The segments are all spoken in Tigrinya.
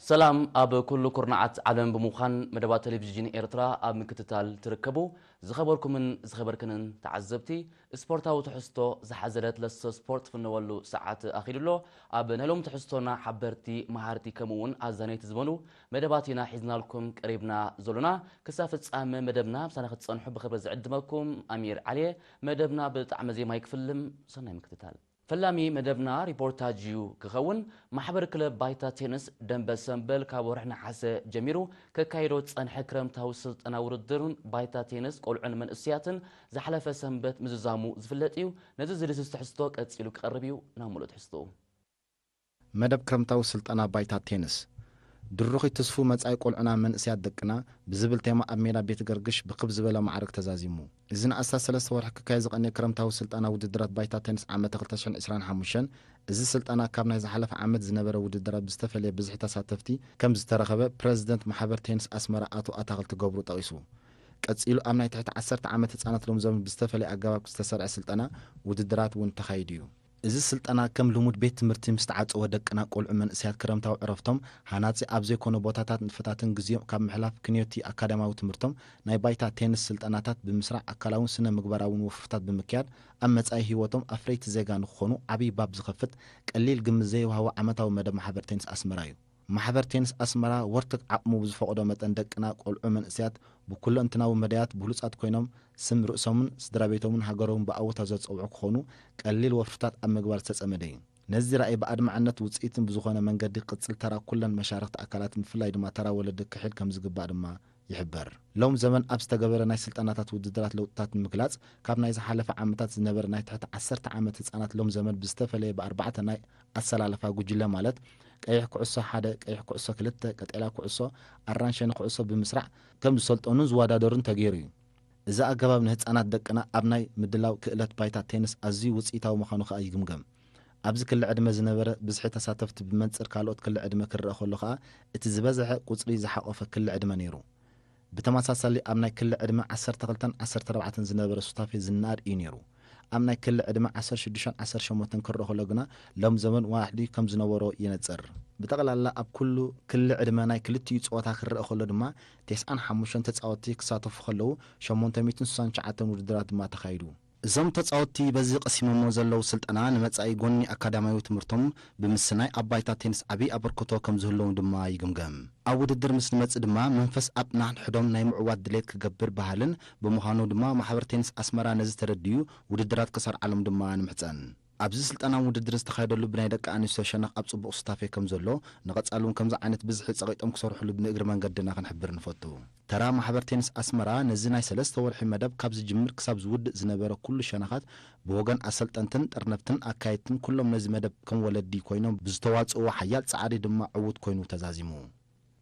ሰላም ኣብ ኩሉ ኩርናዓት ዓለም ብምዃን መደባት ቴሌቪዥን ኤርትራ ኣብ ምክትታል ትርከቡ ዝኸበርኩምን ዝኸበርክንን ተዓዘብቲ፣ ስፖርታዊ ትሕዝቶ ዝሓዘለት ለስቶ ስፖርት ፍነወሉ ሰዓት ኣኺሉሎ። ኣብ ናይ ሎም ትሕዝቶና ሓበርቲ፣ መሃርቲ ከምኡ እውን ኣዛነይቲ ዝበኑ መደባት ኢና ሒዝናልኩም ቀሪብና ዘሎና። ክሳብ ፍጻመ መደብና ምሳና ክትጸንሑ ብኽብሪ ዝዕድመኩም ኣሚር ዓሊየ። መደብና ብጣዕሚ ዜማ ይክፍልም። ሰናይ ምክትታል። ፈላሚ መደብና ሪፖርታጅ እዩ ክኸውን። ማሕበር ክለብ ባይታ ቴንስ ደንበ ሰምበል ካብ ወርሒ ነሓሰ ጀሚሩ ከካይዶ ዝጸንሐ ክረምታዊ ስልጠና ውድድርን ባይታ ቴንስ ቆልዑን መንእሰያትን ዝሓለፈ ሰንበት ምዝዛሙ ዝፍለጥ እዩ። ነዚ ዝድህስስ ትሕዝቶ ቀጺሉ ክቐርብ እዩ። ናብ ሙሉእ ትሕዝቶ። መደብ ክረምታዊ ስልጠና ባይታ ቴንስ። ድሩኺ ትስፉ መጻኢ ቆልዑና መንእሰያት ደቅና ብዝብል ቴማ ኣብ ሜዳ ቤት ገርግሽ ብክብ ዝበለ ማዕርግ ተዛዚሙ። እዚ ንኣስታት ሰለስተ ወርሒ ክካየድ ዝቐነየ ክረምታዊ ስልጠና ውድድራት ባይታ ቴንስ ዓመተ ክልተ ሽሕን ዕስራን ሓሙሽተን፣ እዚ ስልጠና ካብ ናይ ዝሓለፈ ዓመት ዝነበረ ውድድራት ብዝተፈለየ ብዝሒ ተሳተፍቲ ከም ዝተረኸበ ፕረዚደንት ማሕበር ቴንስ ኣስመራ ኣቶ ኣታኽልቲ ገብሩ ጠቒሱ። ቀጺሉ ኣብ ናይ ትሕቲ ዓሰርተ ዓመት ህጻናት ሎምዘበን ብዝተፈለየ ኣገባብ ዝተሰርዐ ስልጠና ውድድራት እውን ተኻይዱ እዩ። እዚ ስልጠና ከም ልሙድ ቤት ትምህርቲ ምስ ተዓጸወ ደቅና ቆልዑ መንእሰያት ክረምታዊ ዕረፍቶም ሃናጺ ኣብ ዘይኮነ ቦታታት ንጥፈታትን ግዜኦም ካብ ምሕላፍ ክንዮቲ ኣካዳሚያዊ ትምህርቶም ናይ ባይታ ቴንስ ስልጠናታት ብምስራዕ ኣካላውን ስነ ምግባራውን ወፍርታት ብምክያድ ኣብ መጻኢ ህይወቶም ኣፍረይቲ ዜጋ ንክኾኑ ዓብዪ ባብ ዝኸፍት ቀሊል ግምት ዘይወሃቦ ዓመታዊ መደብ ማሕበር ቴንስ ኣስመራ እዩ። ማሕበር ቴንስ ኣስመራ ወርትግ ዓቕሙ ብዝፈቕዶ መጠን ደቅና ቆልዑ መንእሰያት ብኩለንትናዊ መዳያት ብሉጻት ኮይኖም ስም ርእሶምን ስድራ ቤቶምን ሃገሮምን ብኣወታ ዘጸውዑ ክኾኑ ቀሊል ወፍርታት ኣብ ምግባር ዝተጸመደ እዩ። ነዚ ራእይ ብኣድማዕነት ውጽኢትን ብዝኾነ መንገዲ ቅጽል ተራ ኩለን መሻርኽቲ ኣካላትን ብፍላይ ድማ ተራ ወለዲ ክሕድ ከም ዝግባእ ድማ ይሕበር። ሎም ዘመን ኣብ ዝተገበረ ናይ ስልጠናታት ውድድራት ለውጥታት ንምግላጽ ካብ ናይ ዝሓለፈ ዓመታት ዝነበረ ናይ ትሕቲ ዓሰርተ ዓመት ህጻናት ሎም ዘመን ብዝተፈለየ ብኣርባዕተ ናይ ኣሰላልፋ ጉጅለ ማለት ቀይሕ ኩዕሶ ሓደ፣ ቀይሕ ኩዕሶ ክልተ፣ ቀጤላ ኩዕሶ፣ ኣራንሸኒ ኩዕሶ ብምስራዕ ከም ዝሰልጠኑን ዝወዳደሩን ተገይሩ እዩ። እዚ ኣገባብ ንህጻናት ደቅና ኣብ ናይ ምድላው ክእለት ባይታ ቴንስ ኣዝዩ ውጽኢታዊ ምዃኑ ከኣ ይግምገም። ኣብዚ ክሊ ዕድመ ዝነበረ ብዝሒ ተሳተፍቲ ብመንጽር ካልኦት ክሊ ዕድመ ክረኣ ከሎ ከኣ እቲ ዝበዝሐ ቁጽሪ ዝሓቖፈ ክሊ ዕድመ ነይሩ። ብተመሳሳሊ ኣብ ናይ ክሊ ዕድመ ዓሰርተ ክልተን ዓሰርተ ኣርባዕተን ዝነበረ ሱታፌ ዝነኣድ እዩ ነይሩ። ኣብ ናይ ክሊ ዕድመ ዓሰርተ ሽዱሽተን ዓሰርተ ሸሞንተን ክረኣ ከሎ ግና ሎም ዘመን ዋሕዲ ከም ዝነበሮ የነጽር። ብጠቕላላ ኣብ ኩሉ ክሊ ዕድመ ናይ ክልቲኡ ጸወታ ክረኣ ከሎ ድማ ተስዓን ሓሙሽተን ተጻወትቲ ክሳተፉ ከለዉ ሸሞንተ ሚእትን ስሳን ትሽዓተን ውድድራት ድማ ተኻይዱ። እዞም ተጻወትቲ በዚ ቀሲሞሞ ዘለዉ ስልጠና ንመጻኢ ጎኒ ኣካዳሚያዊ ትምህርቶም ብምስናይ ኣብ ባይታ ቴንስ ዓቢ ኣበርክቶ ከም ዝህልዎም ድማ ይግምገም። ኣብ ውድድር ምስ ንመጽእ ድማ መንፈስ ኣብ ናሕድሕዶም ናይ ምዕዋት ድሌት ክገብር ባህልን ብምዃኑ ድማ ማሕበር ቴንስ ኣስመራ ነዚ ተረዲኡ ውድድራት ክሰርዓሎም ድማ ንምሕጸን። ኣብዚ ስልጠናን ውድድር ዝተኻየደሉ ብናይ ደቂ ኣንስትዮ ሸነኽ ኣብ ጽቡቕ ሱታፌ ከም ዘሎ ንቐጻሊ እውን ከምዚ ዓይነት ብዝሒ ጸቒጦም ክሰርሕሉ ብንእግሪ መንገድና ክንሕብር ንፈቱ። ተራ ማሕበር ቴንስ ኣስመራ ነዚ ናይ ሰለስተ ወርሒ መደብ ካብ ዝጅምር ክሳብ ዝውድእ ዝነበረ ኩሉ ሸነኻት ብወገን ኣሰልጠንትን ጠርነፍትን ኣካየድትን ኩሎም ነዚ መደብ ከም ወለዲ ኮይኖም ብዝተዋጽእዎ ሓያል ጻዕሪ ድማ ዕዉት ኮይኑ ተዛዚሙ።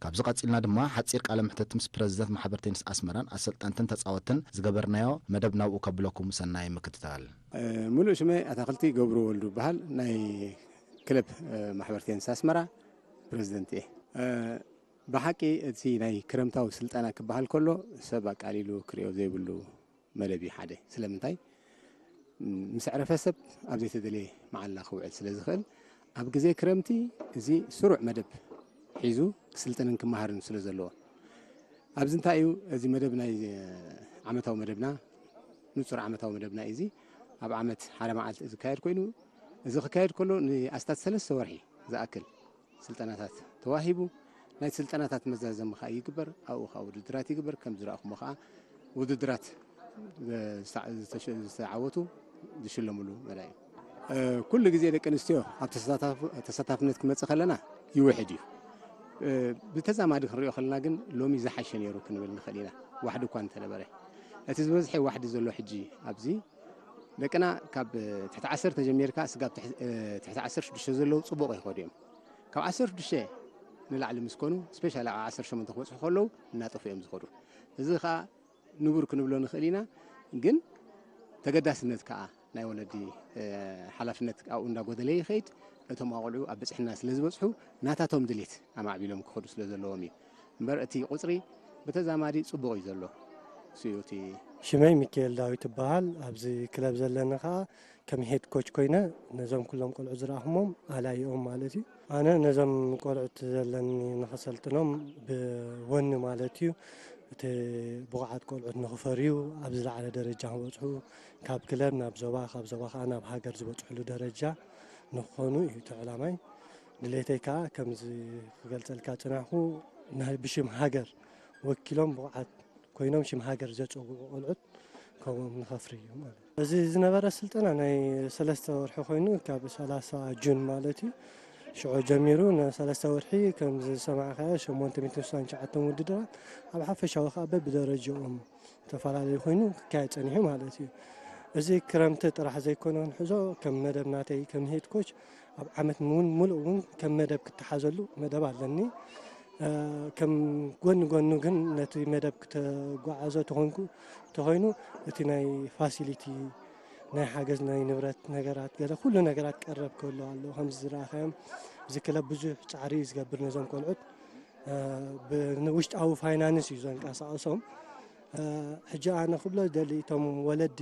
ካብዚ ቀጺልና ድማ ሓጺር ቃለ መሕተት ምስ ፕረዚደንት ማሕበር ቴንስ ኣስመራን ኣሰልጠንትን ተጻወትን ዝገበርናዮ መደብ ናብኡ ከብለኩም ሰናይ ምክትታል። እ፣ ምሉእ ሽመይ ኣታኽልቲ ገብሩ ወልዱ ይበሃል። ናይ ክለብ፣ እ፣ ማሕበር ቴንስ ኣስመራ ፕረዚደንት እየ። እ፣ ብሓቂ እቲ ናይ ክረምታዊ ስልጠና ክበሃል ከሎ ሰብ ኣቃሊሉ ክሪኦ ዘይብሉ መደብ እዩ ሓደ። ስለምንታይ? ም-፣ ምስ ዕረፈ ሰብ ኣብ ዘይተደለየ መዓላ ክውዕል ስለ ዝኽእል ኣብ ግዜ ክረምቲ እዚ ስሩዕ መደብ ሒዙ ክስልጥንን ክመሃርን ስለ ዘለዎ። ኣብዚ እንታይ እዩ እዚ መደብ ናይ፣ እ፣ ዓመታዊ መደብና፣ ንጹር ዓመታዊ መደብና እዩ እዚ። ኣብ ዓመት ሓደ መዓልቲ ዝካየድ ኮይኑ፣ እዚ ክካየድ ከሎ ንኣስታት ሰለስተ ወርሒ ዝኣክል ስልጠናታት ተዋሂቡ፣ ናይ ስልጠናታት መዛዘሚ ከኣ ይግበር፣ ኣብኡ ከኣ ውድድራት ይግበር። ከም ዝረኣኹሞ ከኣ ውድድራት ዝተዓ-፣ ዝተሸ-፣ ዝተዓወቱ ዝሽለሙሉ መዳይ እዩ። እ፣ ኩሉ ግዜ ደቂ ኣንስትዮ ኣብ ተሳታፍ-፣ ተሳታፍነት ክመጽእ ከለና ይውሕድ እዩ። እ፣ ብተዛማዲ ክንሪኦ ከለና ግን ሎሚ ዝሓሸ ነይሩ ክንብል ንኽእል ኢና፣ ዋሕዲ እኳ እንተነበረ። እቲ ዝበዝሐ ዋሕዲ ዘሎ ሕጂ ኣብዚ ደቅና ካብ ትሕቲ ዓሰርተ ጀሚርካ ስጋብ ትሕ-፣ እ፣ ትሕቲ ዓሰርተ ሽዱሽተ ዘለዉ ጽቡቕ ይኸዱ እዮም። ካብ ዓሰርተ ሽዱሽተ ንላዕሊ ምስ ኮኑ፣ ስፔሻሊ ኣብ ዓሰርተ ሸሞንተ ክበጽሑ ከለዉ እናጠፉ እዮም ዝኸዱ። እዚ ኸኣ ንቡር ክንብሎ ንኽእል ኢና፣ ግን ተገዳስነት ከኣ ናይ ወለዲ፣ እ፣ ሓላፍነት ኣብኡ እንዳጎደለ ይኸይድ። እቶም ኣቑልዑ ኣብ ብጽሕና ስለ ዝበጽሑ ናታቶም ድሌት ኣማዕቢሎም ክኸዱ ስለ ዘለዎም እዩ። እምበር እቲ ቁጽሪ ብተዛማዲ ጽቡቕ እዩ ዘሎ። ሽመይ ሚካኤል ዳዊት ይበሃል። ኣብዚ ክለብ ዘለኒ ኸዓ ከም ሄድ ኮች ኮይነ ነዞም ኩሎም ቆልዑ ዝረኣኹሞም ኣላይኦም ማለት እዩ። ኣነ ነዞም ቆልዑት ዘለኒ ንኸሰልጥኖም ብወኒ ማለት እዩ። እቲ ብቑዓት ቆልዑት ንኽፈርዩ፣ ኣብ ዝለዓለ ደረጃ ክበጽሑ፣ ካብ ክለብ ናብ ዞባ፣ ካብ ዞባ ኸዓ ናብ ሃገር ዝበጽሕሉ ደረጃ ንኽኾኑ እዩ እቲ ዕላማይ። ድሌተይ ከኣ ከምዚ ክገልጸልካ ጽናሕኩ፣ ናይ ብሽም ሃገር ወኪሎም ብቑዓት ኮይኖም ሽም ሃገር ዘጸውዑ ቆልዑት ከምኦም ንኸፍሪ እዩ ማለት እዩ። እዚ ዝነበረ ስልጠና ናይ ሰለስተ ወርሒ ኮይኑ ካብ ሰላሳ ጁን ማለት እዩ። ሽዑ ጀሚሩ ንሰለስተ ወርሒ ከም ዝሰማዕካዮ ሸሞንተ ሚእትን ስሳን ትሽዓተን ውድድራት ኣብ ሓፈሻዊ ከኣ በብደረጃኦም ተፈላለዩ ኮይኑ ክካየድ ጸኒሑ ማለት እዩ። እዚ ክረምቲ ጥራሕ ዘይኮነ ክንሕዞ ከም መደብ ናተይ ከም ሄድ ኮች ኣብ ዓመት እውን ሙሉእ እውን ከም መደብ ክተሓዘሉ መደብ ኣለኒ። እ፣ ከም ጎኒ ጎኑ ግን ነቲ መደብ ክተጓዓዞ ተኾንኩ፣ ተኾይኑ እቲ ናይ ፋሲሊቲ፣ ናይ ሓገዝ ናይ ንብረት ነገራት ገለ ኩሉ ነገራት ቀረብ ክህሉ ኣለዎ። ከምዚ ዝረኣኻዮም እዚ ክለብ ብዙሕ ጻዕሪ እዩ ዝገብር ነዞም ቆልዑት። እ፣ ብ-፣ ንውሽጣዊ ፋይናንስ እዩ ዘንቀሳቕሶም። እ፣ ሕጂ ኣነ ክብሎ ዝደሊ እቶም ወለዲ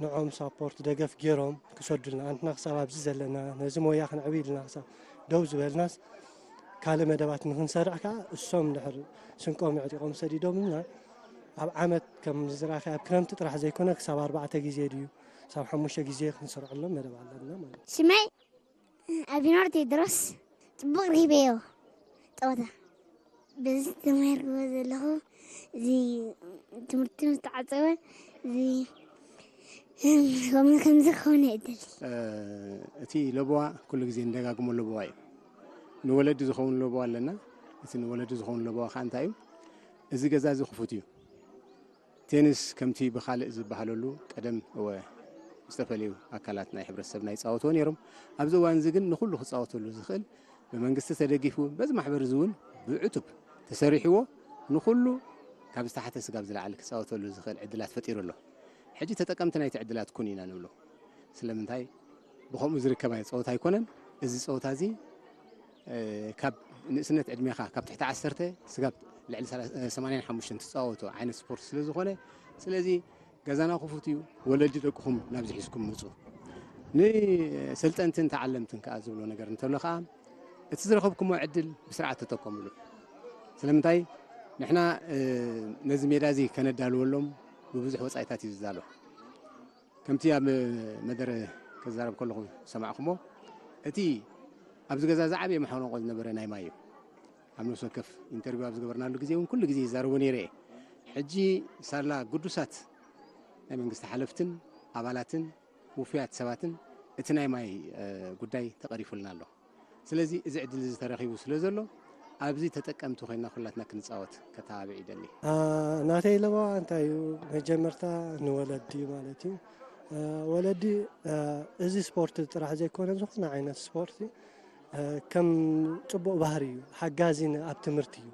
ንዖም ሳፖርት ደገፍ ገይሮም ክሰዱልና፣ ኣንትና ክሳብ ኣብዚ ዘለና ነዚ ሞያ ክንዕብይ ኢልና ክሳብ ደው ዝበልናስ ካልእ መደባት ንክንሰርሕ ከዓ እሶም ድሕር ስንቆም ኣዕጢቖም ሰዲዶምልና ኣብ ዓመት ከም ዝራኸ ኣብ ክረምቲ ጥራሕ ዘይኮነ ክሳብ ኣርባዕተ ግዜ ድዩ ክሳብ ሓሙሽተ ግዜ ክንሰርዐሎም መደብ ኣለና ማለት እዩ። ሽመይ ኣቢኖር ቴድሮስ ጽቡቕ ርሂበዮ ጸወታ። በዚ ተማሂርክዎ ዘለኹ እዚ ትምህርቲ ምስ ተዓጸወ እዚ ከም- ከምዚ ክኸውን ይእድል። እቲ ለበዋ ኩሉ ግዜ ንደጋግሞ ለበዋ እዩ። ንወለዲ ዝኸውን ለበዋ ኣለና። እቲ ንወለዲ ዝኸውን ለበዋ ከዓ እንታይ እዩ? እዚ ገዛ እዚ ክፉት እዩ። ቴኒስ ከምቲ ብኻልእ ዝበሃለሉ ቀደም እወ ዝተፈለዩ ኣካላት ናይ ሕብረተሰብና ይፃወትዎ ነይሮም። ኣብዚ እዋን እዚ ግን ንኹሉ ክፃወተሉ ዝኽእል ብመንግስቲ ተደጊፉ በዚ ማሕበር እዚ እውን ብዕቱብ ተሰሪሕዎ ንኹሉ ካብ ዝተሓተ ስጋብ ዝለዓለ ክፃወተሉ ዝኽእል ዕድላት ፈጢሩ ኣሎ። ሕጂ ተጠቀምቲ ናይቲ ዕድላት ኩን ኢና ንብሎ። ስለምንታይ ብኸምኡ ዝርከብ ኣይ- ፀወታ ኣይኮነን። እዚ ፀወታ እዚ ካብ ንእስነት ዕድሜኻ ካብ ትሕቲ ዓሰርተ ስጋብ ልዕሊ ሰማንያን ሓሙሽተን ትፃወቶ ዓይነት ስፖርት ስለ ዝኾነ ስለዚ ገዛና ክፉት እዩ። ወለዲ ደቅኹም ናብዚ ሒዝኩም ምፁ። ንሰልጠንትን ተዓለምትን ከዓ ዝብሎ ነገር እንተሎ ከዓ እቲ ዝረኸብኩሞ ዕድል ብስርዓት ተጠቀምሉ። ስለምንታይ ንሕና ነዚ ሜዳ እዚ ከነዳልወሎም ብብዙሕ ወፃኢታት እዩ ዝዳሎ። ከምቲ ኣብ መደረ ክዛረብ ከለኹ ዝሰማዕኩሞ እቲ ኣብዚ ገዛ ዝዓበየ መሓንቆ ዝነበረ ናይ ማይ እዩ። ኣብ ነፍሲ ወከፍ ኢንተርቪው ኣብ ዝገበርናሉ ግዜ እውን ኩሉ ግዜ ይዛረቦ ነይረ እየ። ሕጂ ሳላ ግዱሳት ናይ መንግስቲ ሓለፍትን ኣባላትን ውፉያት ሰባትን እቲ ናይ ማይ ጉዳይ ተቐሪፉልና ኣሎ። ስለዚ እዚ ዕድል እዚ ተረኺቡ ስለ ዘሎ ኣብዚ ተጠቀምቲ ኮይና ኩላትና ክንፃወት ከተባብዕ ይደሊ። ናተይ ለበዋ እንታይ እዩ? መጀመርታ ንወለዲ ማለት እዩ። ወለዲ እዚ ስፖርት ጥራሕ ዘይኮነ ዝኾነ ዓይነት ስፖርት ከም ፅቡቕ ባህሪ እዩ። ሓጋዚ ኣብ ትምህርቲ እዩ።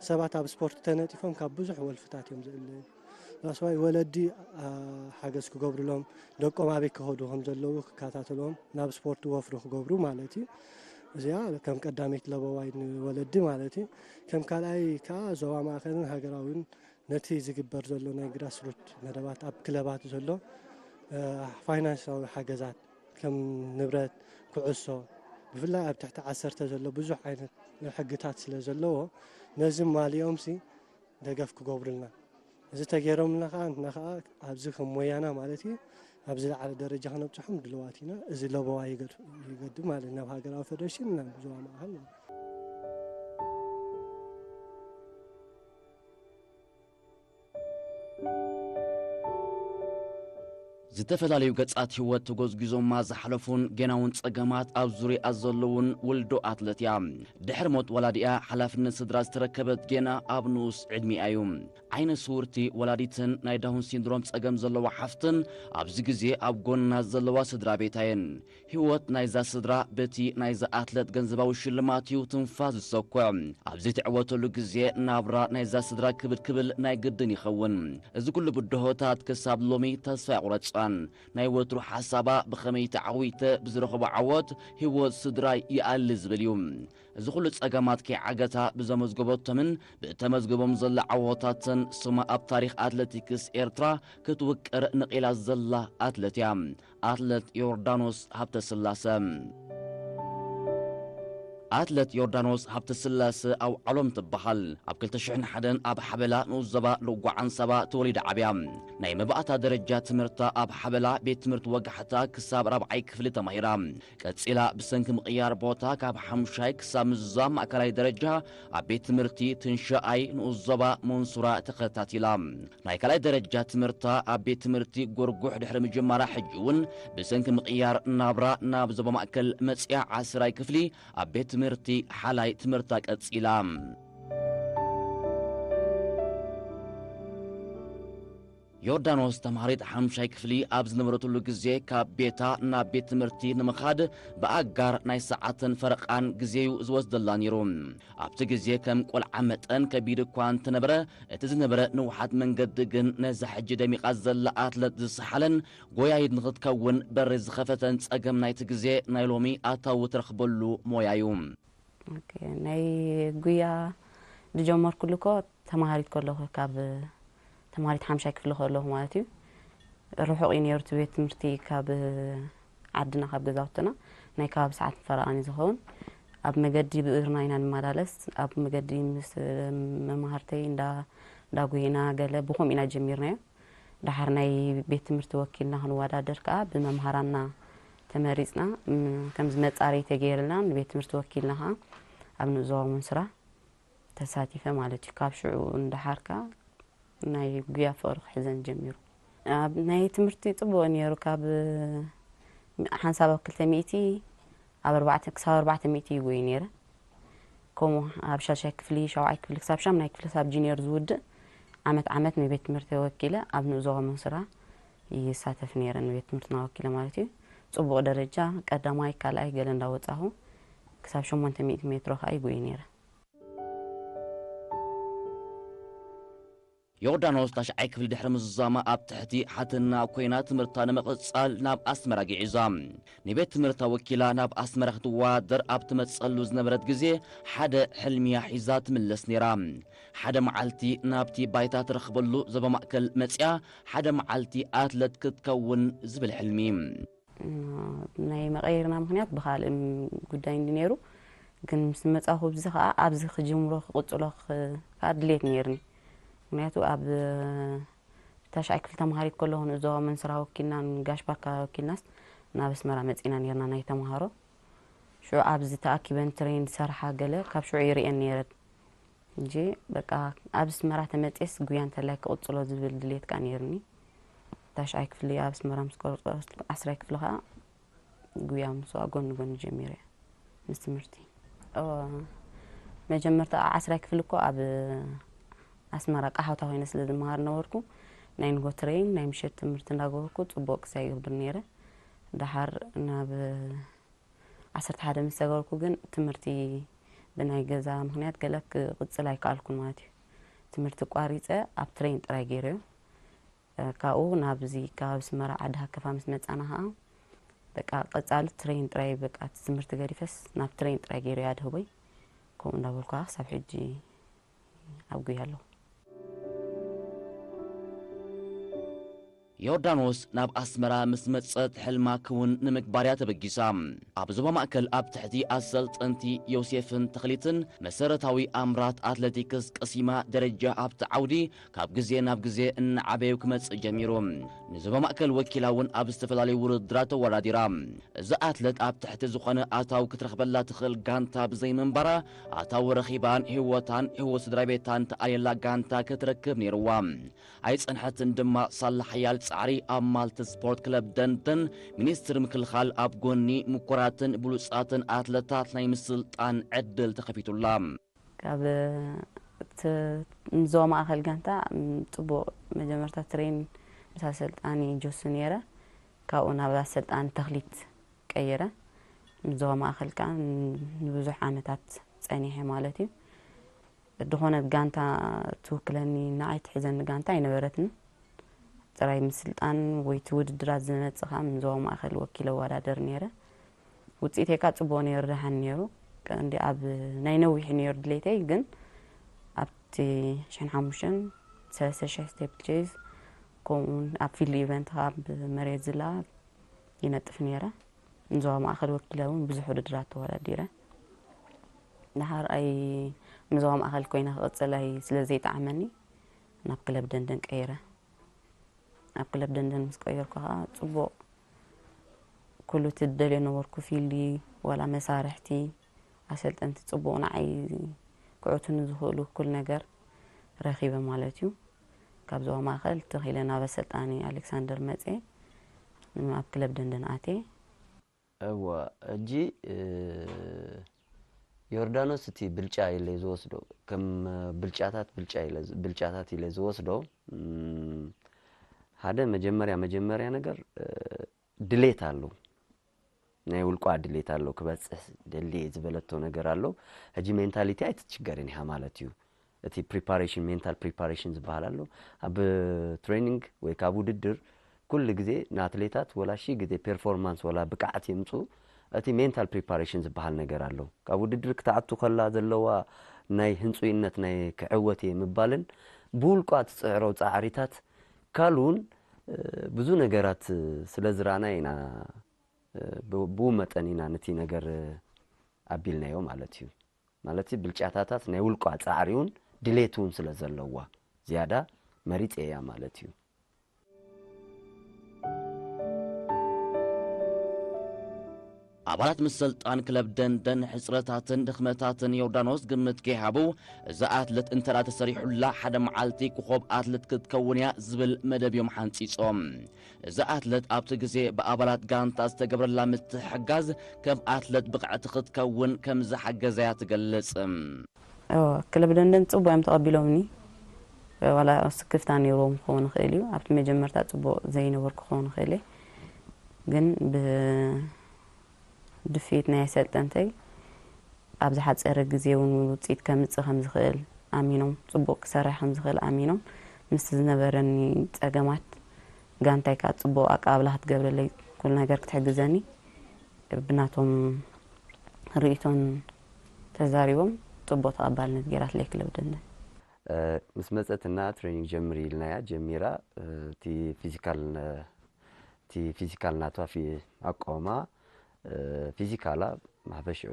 ሰባት ኣብ ስፖርት ተነጢፎም ካብ ብዙሕ ወልፍታት እዮም ዝእለዩ። ዳስዋይ ወለዲ ሓገዝ ክገብሩሎም ደቆም ኣበይ ክኸዱ ከም ዘለዉ ክከታተሎም ናብ ስፖርት ወፍሪ ክገብሩ ማለት እዩ። እዚኣ ከም ቀዳመይቲ ለበዋይ ንወለዲ ማለት እዩ። ከም ካልኣይ ከዓ ዞባ ማእኸልን ሃገራዊን ነቲ ዝግበር ዘሎ ናይ ግራስሩት መደባት ኣብ ክለባት ዘሎ ፋይናንሳዊ ሓገዛት ከም ንብረት፣ ኩዕሶ ብፍላይ ኣብ ትሕቲ ዓሰርተ ዘሎ ብዙሕ ዓይነት ሕግታት ስለ ዘለዎ ነዚ ማሊኦምሲ ደገፍ ክገብሩልና። እዚ ተገይሮምልና ከዓ ንሕና ከዓ ኣብዚ ከም ሞያና ማለት እዩ ኣብ ዝለዓለ ደረጃ ክነብፅሖም ድልዋት ኢና። እዚ ለበዋ ይገድ- ይገድብ ማለት ናብ ሃገራዊ ፌደሬሽን ናብ ዞባ ማእኸል ማለት እዩ። ዝተፈላለዩ ገጻት ህይወት ተጎዝጒዞማ ዝሓለፉን ጌና እውን ጸገማት ኣብ ዙርያኣ ዘለውን ውልዶ ኣትለት እያ። ድሕሪ ሞት ወላዲኣ ሓላፍነት ስድራ ዝተረከበት ጌና ኣብ ንኡስ ዕድሚኣ እዩ። ዓይነ ስውርቲ ወላዲትን ናይ ዳውን ሲንድሮም ጸገም ዘለዋ ሓፍትን ኣብዚ ግዜ ኣብ ጎንና ዘለዋ ስድራ ቤታ እየን። ህይወት ናይዛ ስድራ በቲ ናይዛ ኣትለት ገንዘባዊ ሽልማት እዩ ትንፋስ ዝሰኩዕ። ኣብዚ ትዕወተሉ ግዜ ናብራ ናይዛ ስድራ ክብድ ክብል ናይ ግድን ይኸውን። እዚ ኩሉ ብድሆታት ክሳብ ሎሚ ተስፋ ኣየቑረጻን። ናይ ወትሩ ሓሳባ ብኸመይ ተዓዊተ ብዝረኸቦ ዓወት ህይወት ስድራይ ይኣሊ ዝብል እዩ። እዚ ኩሉ ጸገማት ከይዓገታ ብዘመዝገበቶምን ብእተመዝገቦም ዘላ ዓወታትን ስማ ኣብ ታሪኽ ኣትለቲክስ ኤርትራ ክትውቅር ነቒላ ዘላ ኣትለት እያ። ኣትለት ዮርዳኖስ ሃብተስላሰ። ኣትለት ዮርዳኖስ ሃብተስላሰ ኣውዓሎም ትበሃል። ኣብ ክልተ ሽሕን ሓደን ኣብ ሓበላ ንኡስ ዞባ ልጓ ዓንሰባ ተወሊዳ ዓብያ። ናይ መባእታ ደረጃ ትምህርታ ኣብ ሓበላ ቤት ትምህርቲ ወጋሕታ ክሳብ ራብዓይ ክፍሊ ተማሂራ። ቀጺላ ብሰንኪ ምቕያር ቦታ ካብ ሓሙሻይ ክሳብ ምዝዛም ማእከላይ ደረጃ ኣብ ቤት ትምህርቲ ትንሻኣይ ንኡስ ዞባ መንሱራ ተኸታቲላ። ናይ ካልኣይ ደረጃ ትምህርታ ኣብ ቤት ትምህርቲ ጎርጉሕ ድሕሪ ምጅማራ፣ ሕጂ እውን ብሰንኪ ምቕያር ናብራ ናብ ዞባ ማእከል መጽያ ዓስራይ ክፍሊ ኣብ ቤት ትምህርቲ ሓላይ ትምህርታ ቀጺላ። ዮርዳኖስ ተምሃሪት ሓምሻይ ክፍሊ ኣብ ዝነበረትሉ ግዜ ካብ ቤታ ናብ ቤት ትምህርቲ ንምኻድ ብኣጋር ናይ ሰዓትን ፈረቓን ግዜዩ ዝወስደላ ነይሩ። ኣብቲ ግዜ ከም ቆልዓ መጠን ከቢድ እኳ እንተነበረ፣ እቲ ዝነበረ ንውሓት መንገዲ ግን ነዛ ሕጂ ደሚቓ ዘላ ኣትለት ዝሰሓለን ጎያይት ንኽትከውን በሪ ዝኸፈተን ጸገም ናይቲ ግዜ ናይ ሎሚ ኣታዊ ትረኽበሉ ሞያዩ። ኦኬ፣ ናይ ጉያ ዝጀመርኩሉ እኮ ተማሃሪት ከለኹ፣ ካብ ተማሃሪት ሓምሻይ ክፍሊ ከለኹ ማለት እዩ። ርሑቕ እዩ ነይሩ እቲ ቤት ትምህርቲ ካብ ዓድና፣ ካብ ገዛውትና ናይ ከባቢ ሰዓት ፈረቓን እዩ ዝኸውን። ኣብ መገዲ ብእግርና ኢና ንመላለስ። ኣብ መገዲ ምስ መማህርተይ እንዳ እንዳጎይና ገለ ብኸምኡ ኢና ጀሚርናዮ። ደሓር ናይ ቤት ትምህርቲ ወኪልና ክንወዳደር ከኣ ብመምሃራንና ተመሪጽና። ም- ከምዚ መጻረይ ተገይርልና ንቤት ትምህርቲ ወኪልና ከኣ ኣብ ንእዞ መንስራ ተሳቲፈ ማለት እዩ። ካብ ሽዑ ንደሓር ከኣ ናይ ጉያ ፍቕሪ ክሕዘን ጀሚሩ። ኣብ ናይ ትምህርቲ ጽቡቕ ነይሩ። ካብ ሓንሳብ ኣብ ክልተ ሚእቲ ኣብ ኣርባዕተ ክሳብ ኣርባዕተ ሚእቲ ይጎይ ነይረ። ከምኡ ኣብ ሻሻይ ክፍሊ፣ ሻውዓይ ክፍሊ ክሳብ ሻምናይ ክፍሊ ክሳብ ጂኒየር ዝውድእ ዓመት ዓመት ንቤት ትምህርቲ ወኪለ ኣብ ንእዞ መንስራ ይሳተፍ ነይረ፣ ንቤት ትምህርትና ወኪለ ማለት እዩ። ጽቡቕ ደረጃ ቀዳማይ ካልኣይ ገለ እንዳወጻኹ ክሳብ ሸሞንተ ሚእቲ ሜትሮ ከኣ ይጎይ ነይረ። ዮርዳኖስ ታሽዓይ ክፍሊ ድሕሪ ምዝዛማ ኣብ ትሕቲ ሓትና ኮይና ትምህርታ ንምቕጻል ናብ ኣስመራ ግዒዛ። ንቤት ትምህርታ ወኪላ ናብ ኣስመራ ክትወዳደር ኣብ ትመጸሉ ዝነበረት ግዜ ሓደ ሕልሚያ ሒዛ ትምለስ ነይራ። ሓደ መዓልቲ ናብቲ ባይታ ትረኽበሉ ዞባ ማእከል መጽያ ሓደ መዓልቲ ኣትለት ክትከውን ዝብል ሕልሚ። ናይ መቐየርና ምኽንያት ብኻልእ ጉዳይ እንዲ ነይሩ፣ ግን ምስ መጻኹ ብዚ ከኣ ኣብዚ ክጅምሮ ክቕጽሎ ከኣ ድሌት ነይርኒ። ምኽንያቱ ኣብ ታሽዓይ ክፍሊ ተምሃሪት ከለኹ ንዞባ መንስራ ወኪልና ንጋሽ ባካ ወኪልናስ ናብ ኣስመራ መጺና ነይርና ናይ ተምሃሮ። ሽዑ ኣብዚ ተኣኪበን ትሬን ዝሰርሓ ገለ ካብ ሽዑ ይርእየን ነይረን። እንጂ በቃ ኣብ ኣስመራ ተመጽየስ ጉያ እንተላይ ክቕጽሎ ዝብል ድሌት ከኣ ነይርኒ። ታሽዓይ ክፍሊ ኣብ ኣስመራ ምስ ቆረጽኩ ዓስራይ ክፍሊ ከኣ ጉያ ምስዋ ጎኒ ጎኒ ጀሚረ ምስ ትምህርቲ። እወ፣ መጀመርታ ዓስራይ ክፍሊ እኮ ኣብ ኣስመራ ቃሓውታ ኮይነ ስለ ዝመሃር ነበርኩ፣ ናይ ንጎ ትሬን ናይ ምሸት ትምህርቲ እንዳገበርኩ ጽቡቕ ግዜ ይገብር ነይረ። ደሓር ናብ ዓሰርተ ሓደ ምስ ሰገርኩ ግን ትምህርቲ ብናይ ገዛ ምኽንያት ገለ ክቕጽል ኣይከኣልኩን ማለት እዩ። ትምህርቲ ቋሪጸ ኣብ ትሬን ጥራይ ገይረዮ። ካብኡ ናብዚ ከባቢ ኣስመራ ዓዲ ሃከፋ ምስ መጻና ከኣ በቃ ቀጻሊ ትሬን ጥራይ፣ በቃ እቲ ትምህርቲ ገዲፈስ ናብ ትሬን ጥራይ ገይረዮ ኣድህቦይ። ከምኡ እንዳበልኩ ከኣ ክሳብ ሕጂ ኣብ ጉያ ኣለኹ። ዮርዳኖስ ናብ ኣስመራ ምስ መጸት ሕልማ ክውን ንምግባር እያ ተበጊሳ። ኣብ ዞባ ማእከል ኣብ ትሕቲ ኣሰልጠንቲ ዮሴፍን ተኽሊትን መሰረታዊ ኣምራት ኣትሌቲክስ ቀሲማ ደረጃ ኣብቲ ዓውዲ ካብ ግዜ ናብ ግዜ እናዓበዩ ክመጽእ ጀሚሩ። ንዞባ ማእከል ወኪላ እውን ኣብ ዝተፈላለዩ ውድድራት ተወዳዲራ። እዛ ኣትለት ኣብ ትሕቲ ዝኾነ ኣታዊ ክትረኽበላ ትኽእል ጋንታ ብዘይምንባራ ኣታዊ ረኺባን ህይወታን ህይወት ስድራ ቤታን ተኣልየላ ጋንታ ክትረክብ ነይርዋ። ኣይጸንሐትን ድማ ሳላ ሓያል ጻዕሪ ኣብ ማልቲ ስፖርት ክለብ ደንደን ሚኒስትሪ ምክልኻል ኣብ ጎኒ ምኩራትን ብሉጻትን ኣትለታት ናይ ምስልጣን ዕድል ተኸፊቱላ። ካብ እቲ ንዞባ ማእኸል ጋንታ ጽቡቕ መጀመርታ ትሬን ምስ ኣሰልጣኒ ጆሱ ነይረ። ካብኡ ናብ ኣሰልጣኒ ተኽሊት ቀይረ። ንዞባ ማእኸል ከኣ ንብዙሕ ዓመታት ጸኒሐ ማለት እዩ። ዝኾነት ጋንታ ትውክለኒ፣ ንዓይ ትሕዘኒ ጋንታ ኣይነበረትን። ጥራይ ምስልጣን ወይ እቲ ውድድራት ዝመጽእ ከኣ ንዞባ ማእኸል ወኪለ እወዳደር ነይረ። ውጽኢተይ ከኣ ጽቡቕ ነይሩ፣ ደሓን ነይሩ። እንዲ ኣብ ናይ ነዊሕ ዩኒየር ድሌተይ ግን ኣብቲ ሽሕን ሓሙሽተን ሰለስተ ሽሕ ስቴፕል ቼዝ፣ ከምኡውን ኣብ ፊልድ ኢቨንት ኣብ መሬት ዝላ ይነጥፍ ነይረ። ንዞባ ማእኸል ወኪለ እውን ብዙሕ ውድድራት ተወዳዲረ። ድሓር ኣይ ንዞባ ማእኸል ኮይነ ክቕፅል ኣይ ስለ ዘይጠዓመኒ ናብ ክለብ ደንደን ቀይረ። ኣብ ክለብ ደንደን ምስ ቀየርኩ ከዓ ፅቡቕ ኩሉ እቲ ዝደልዮ ነበርኩ፣ ፊልዲ ዋላ መሳርሕቲ ኣሰልጠንቲ ፅቡቕ ንዓይ ክዕቱኒ ዝኽእሉ ኩል ነገር ረኺበ ማለት እዩ። ካብ ዞባ ማእኸል ተኺለ ናብ ኣሰልጣኒ ኣሌክሳንደር መፅየ ኣብ ክለብ ደንደን ኣትየ። እወ፣ ሕጂ ዮርዳኖስ እቲ ብልጫ ኢለ ዝወስዶ ከም ብልጫታት ብልጫ ኢለ ብልጫታት ኢለ ዝወስዶ ሓደ መጀመርያ መጀመርያ ነገር ድሌት ኣሎ፣ ናይ ውልቋ ድሌት ኣሎ፣ ክበፅሕ ደልየ ዝበለቶ ነገር ኣሎ። ሕጂ ሜንታሊቲ ኣይትትሽገርን ኢኻ ማለት እዩ። እቲ ፕሪፓሬሽን ሜንታል ፕሪፓሬሽን ዝበሃል ኣሎ። ኣብ ትሬኒንግ ወይ ካብ ውድድር ኩሉ ግዜ ንኣትሌታት ወላ ሺ ግዜ ፔርፎርማንስ ወላ ብቅዓት የምፅኡ፣ እቲ ሜንታል ፕሪፓሬሽን ዝበሃል ነገር ኣሎ። ካብ ውድድር ክትኣቱ ከላ ዘለዋ ናይ ህንፁይነት ናይ ክዕወት እየ ምባልን ብውልቋ ትፅዕሮ ፃዕሪታት ካልውን ብዙ ነገራት ስለ ዝረኣና ኢና ብኡ መጠን ኢና ነቲ ነገር ኣቢልናዮ ማለት እዩ። ማለት ብልጫታታት ናይ ውልቋ ፃዕሪ እውን ድሌት እውን ስለ ዘለዋ ዝያዳ መሪፀ እያ ማለት እዩ። ኣባላት ምስ ሰልጣን ክለብ ደንደን ሕፅረታትን ድኽመታትን ዮርዳኖስ ግምት ከይሃቡ፣ እዛ ኣትለት እንተ ተሰሪሑላ ሓደ መዓልቲ ኮኾብ ኣትለት ክትከውን እያ ዝብል መደብ እዮም ሓንፂፆም። እዛ ኣትለት ኣብቲ ግዜ ብኣባላት ጋንታ ዝተገብረላ ምትሕግጋዝ ከም ኣትለት ብቕዕቲ ክትከውን ከም ዝሓገዘያ ትገልጽ። ክለብ ደንደን ጽቡቕ እዮም ተቐቢሎምኒ። ዋላ ስክፍታ ነይርዎም ክኸውን ይኽእል እዩ። ኣብቲ መጀመርታ ጽቡቕ ዘይነበርኩ ክኸውን ይኽእል እየ። ግን ብድፍኢት ናይ ኣሰልጠንተይ ኣብ ዝሓጸረ ግዜ እውን ውጽኢት ከምጽእ ከም ዝኽእል ኣሚኖም፣ ጽቡቕ ክሰርሕ ከም ዝኽእል ኣሚኖም፣ ምስቲ ዝነበረኒ ጸገማት ጋንታይ ከኣ ጽቡቕ ኣቀባብላ ክትገብረለይ፣ ኩሉ ነገር ክትሕግዘኒ ብናቶም ርእይቶን ተዛሪቦም ጽቡቕ ተቐባልነት ገይራትለይ ክለብ ደንደን። ምስ መጸትና ትሬኒንግ ጀምሪ ኢልናያ ጀሚራ። እቲ ፊዚካል እቲ ፊዚካል ናቷ ኣቋውማ ፊዚካላ ማሕበሽዑ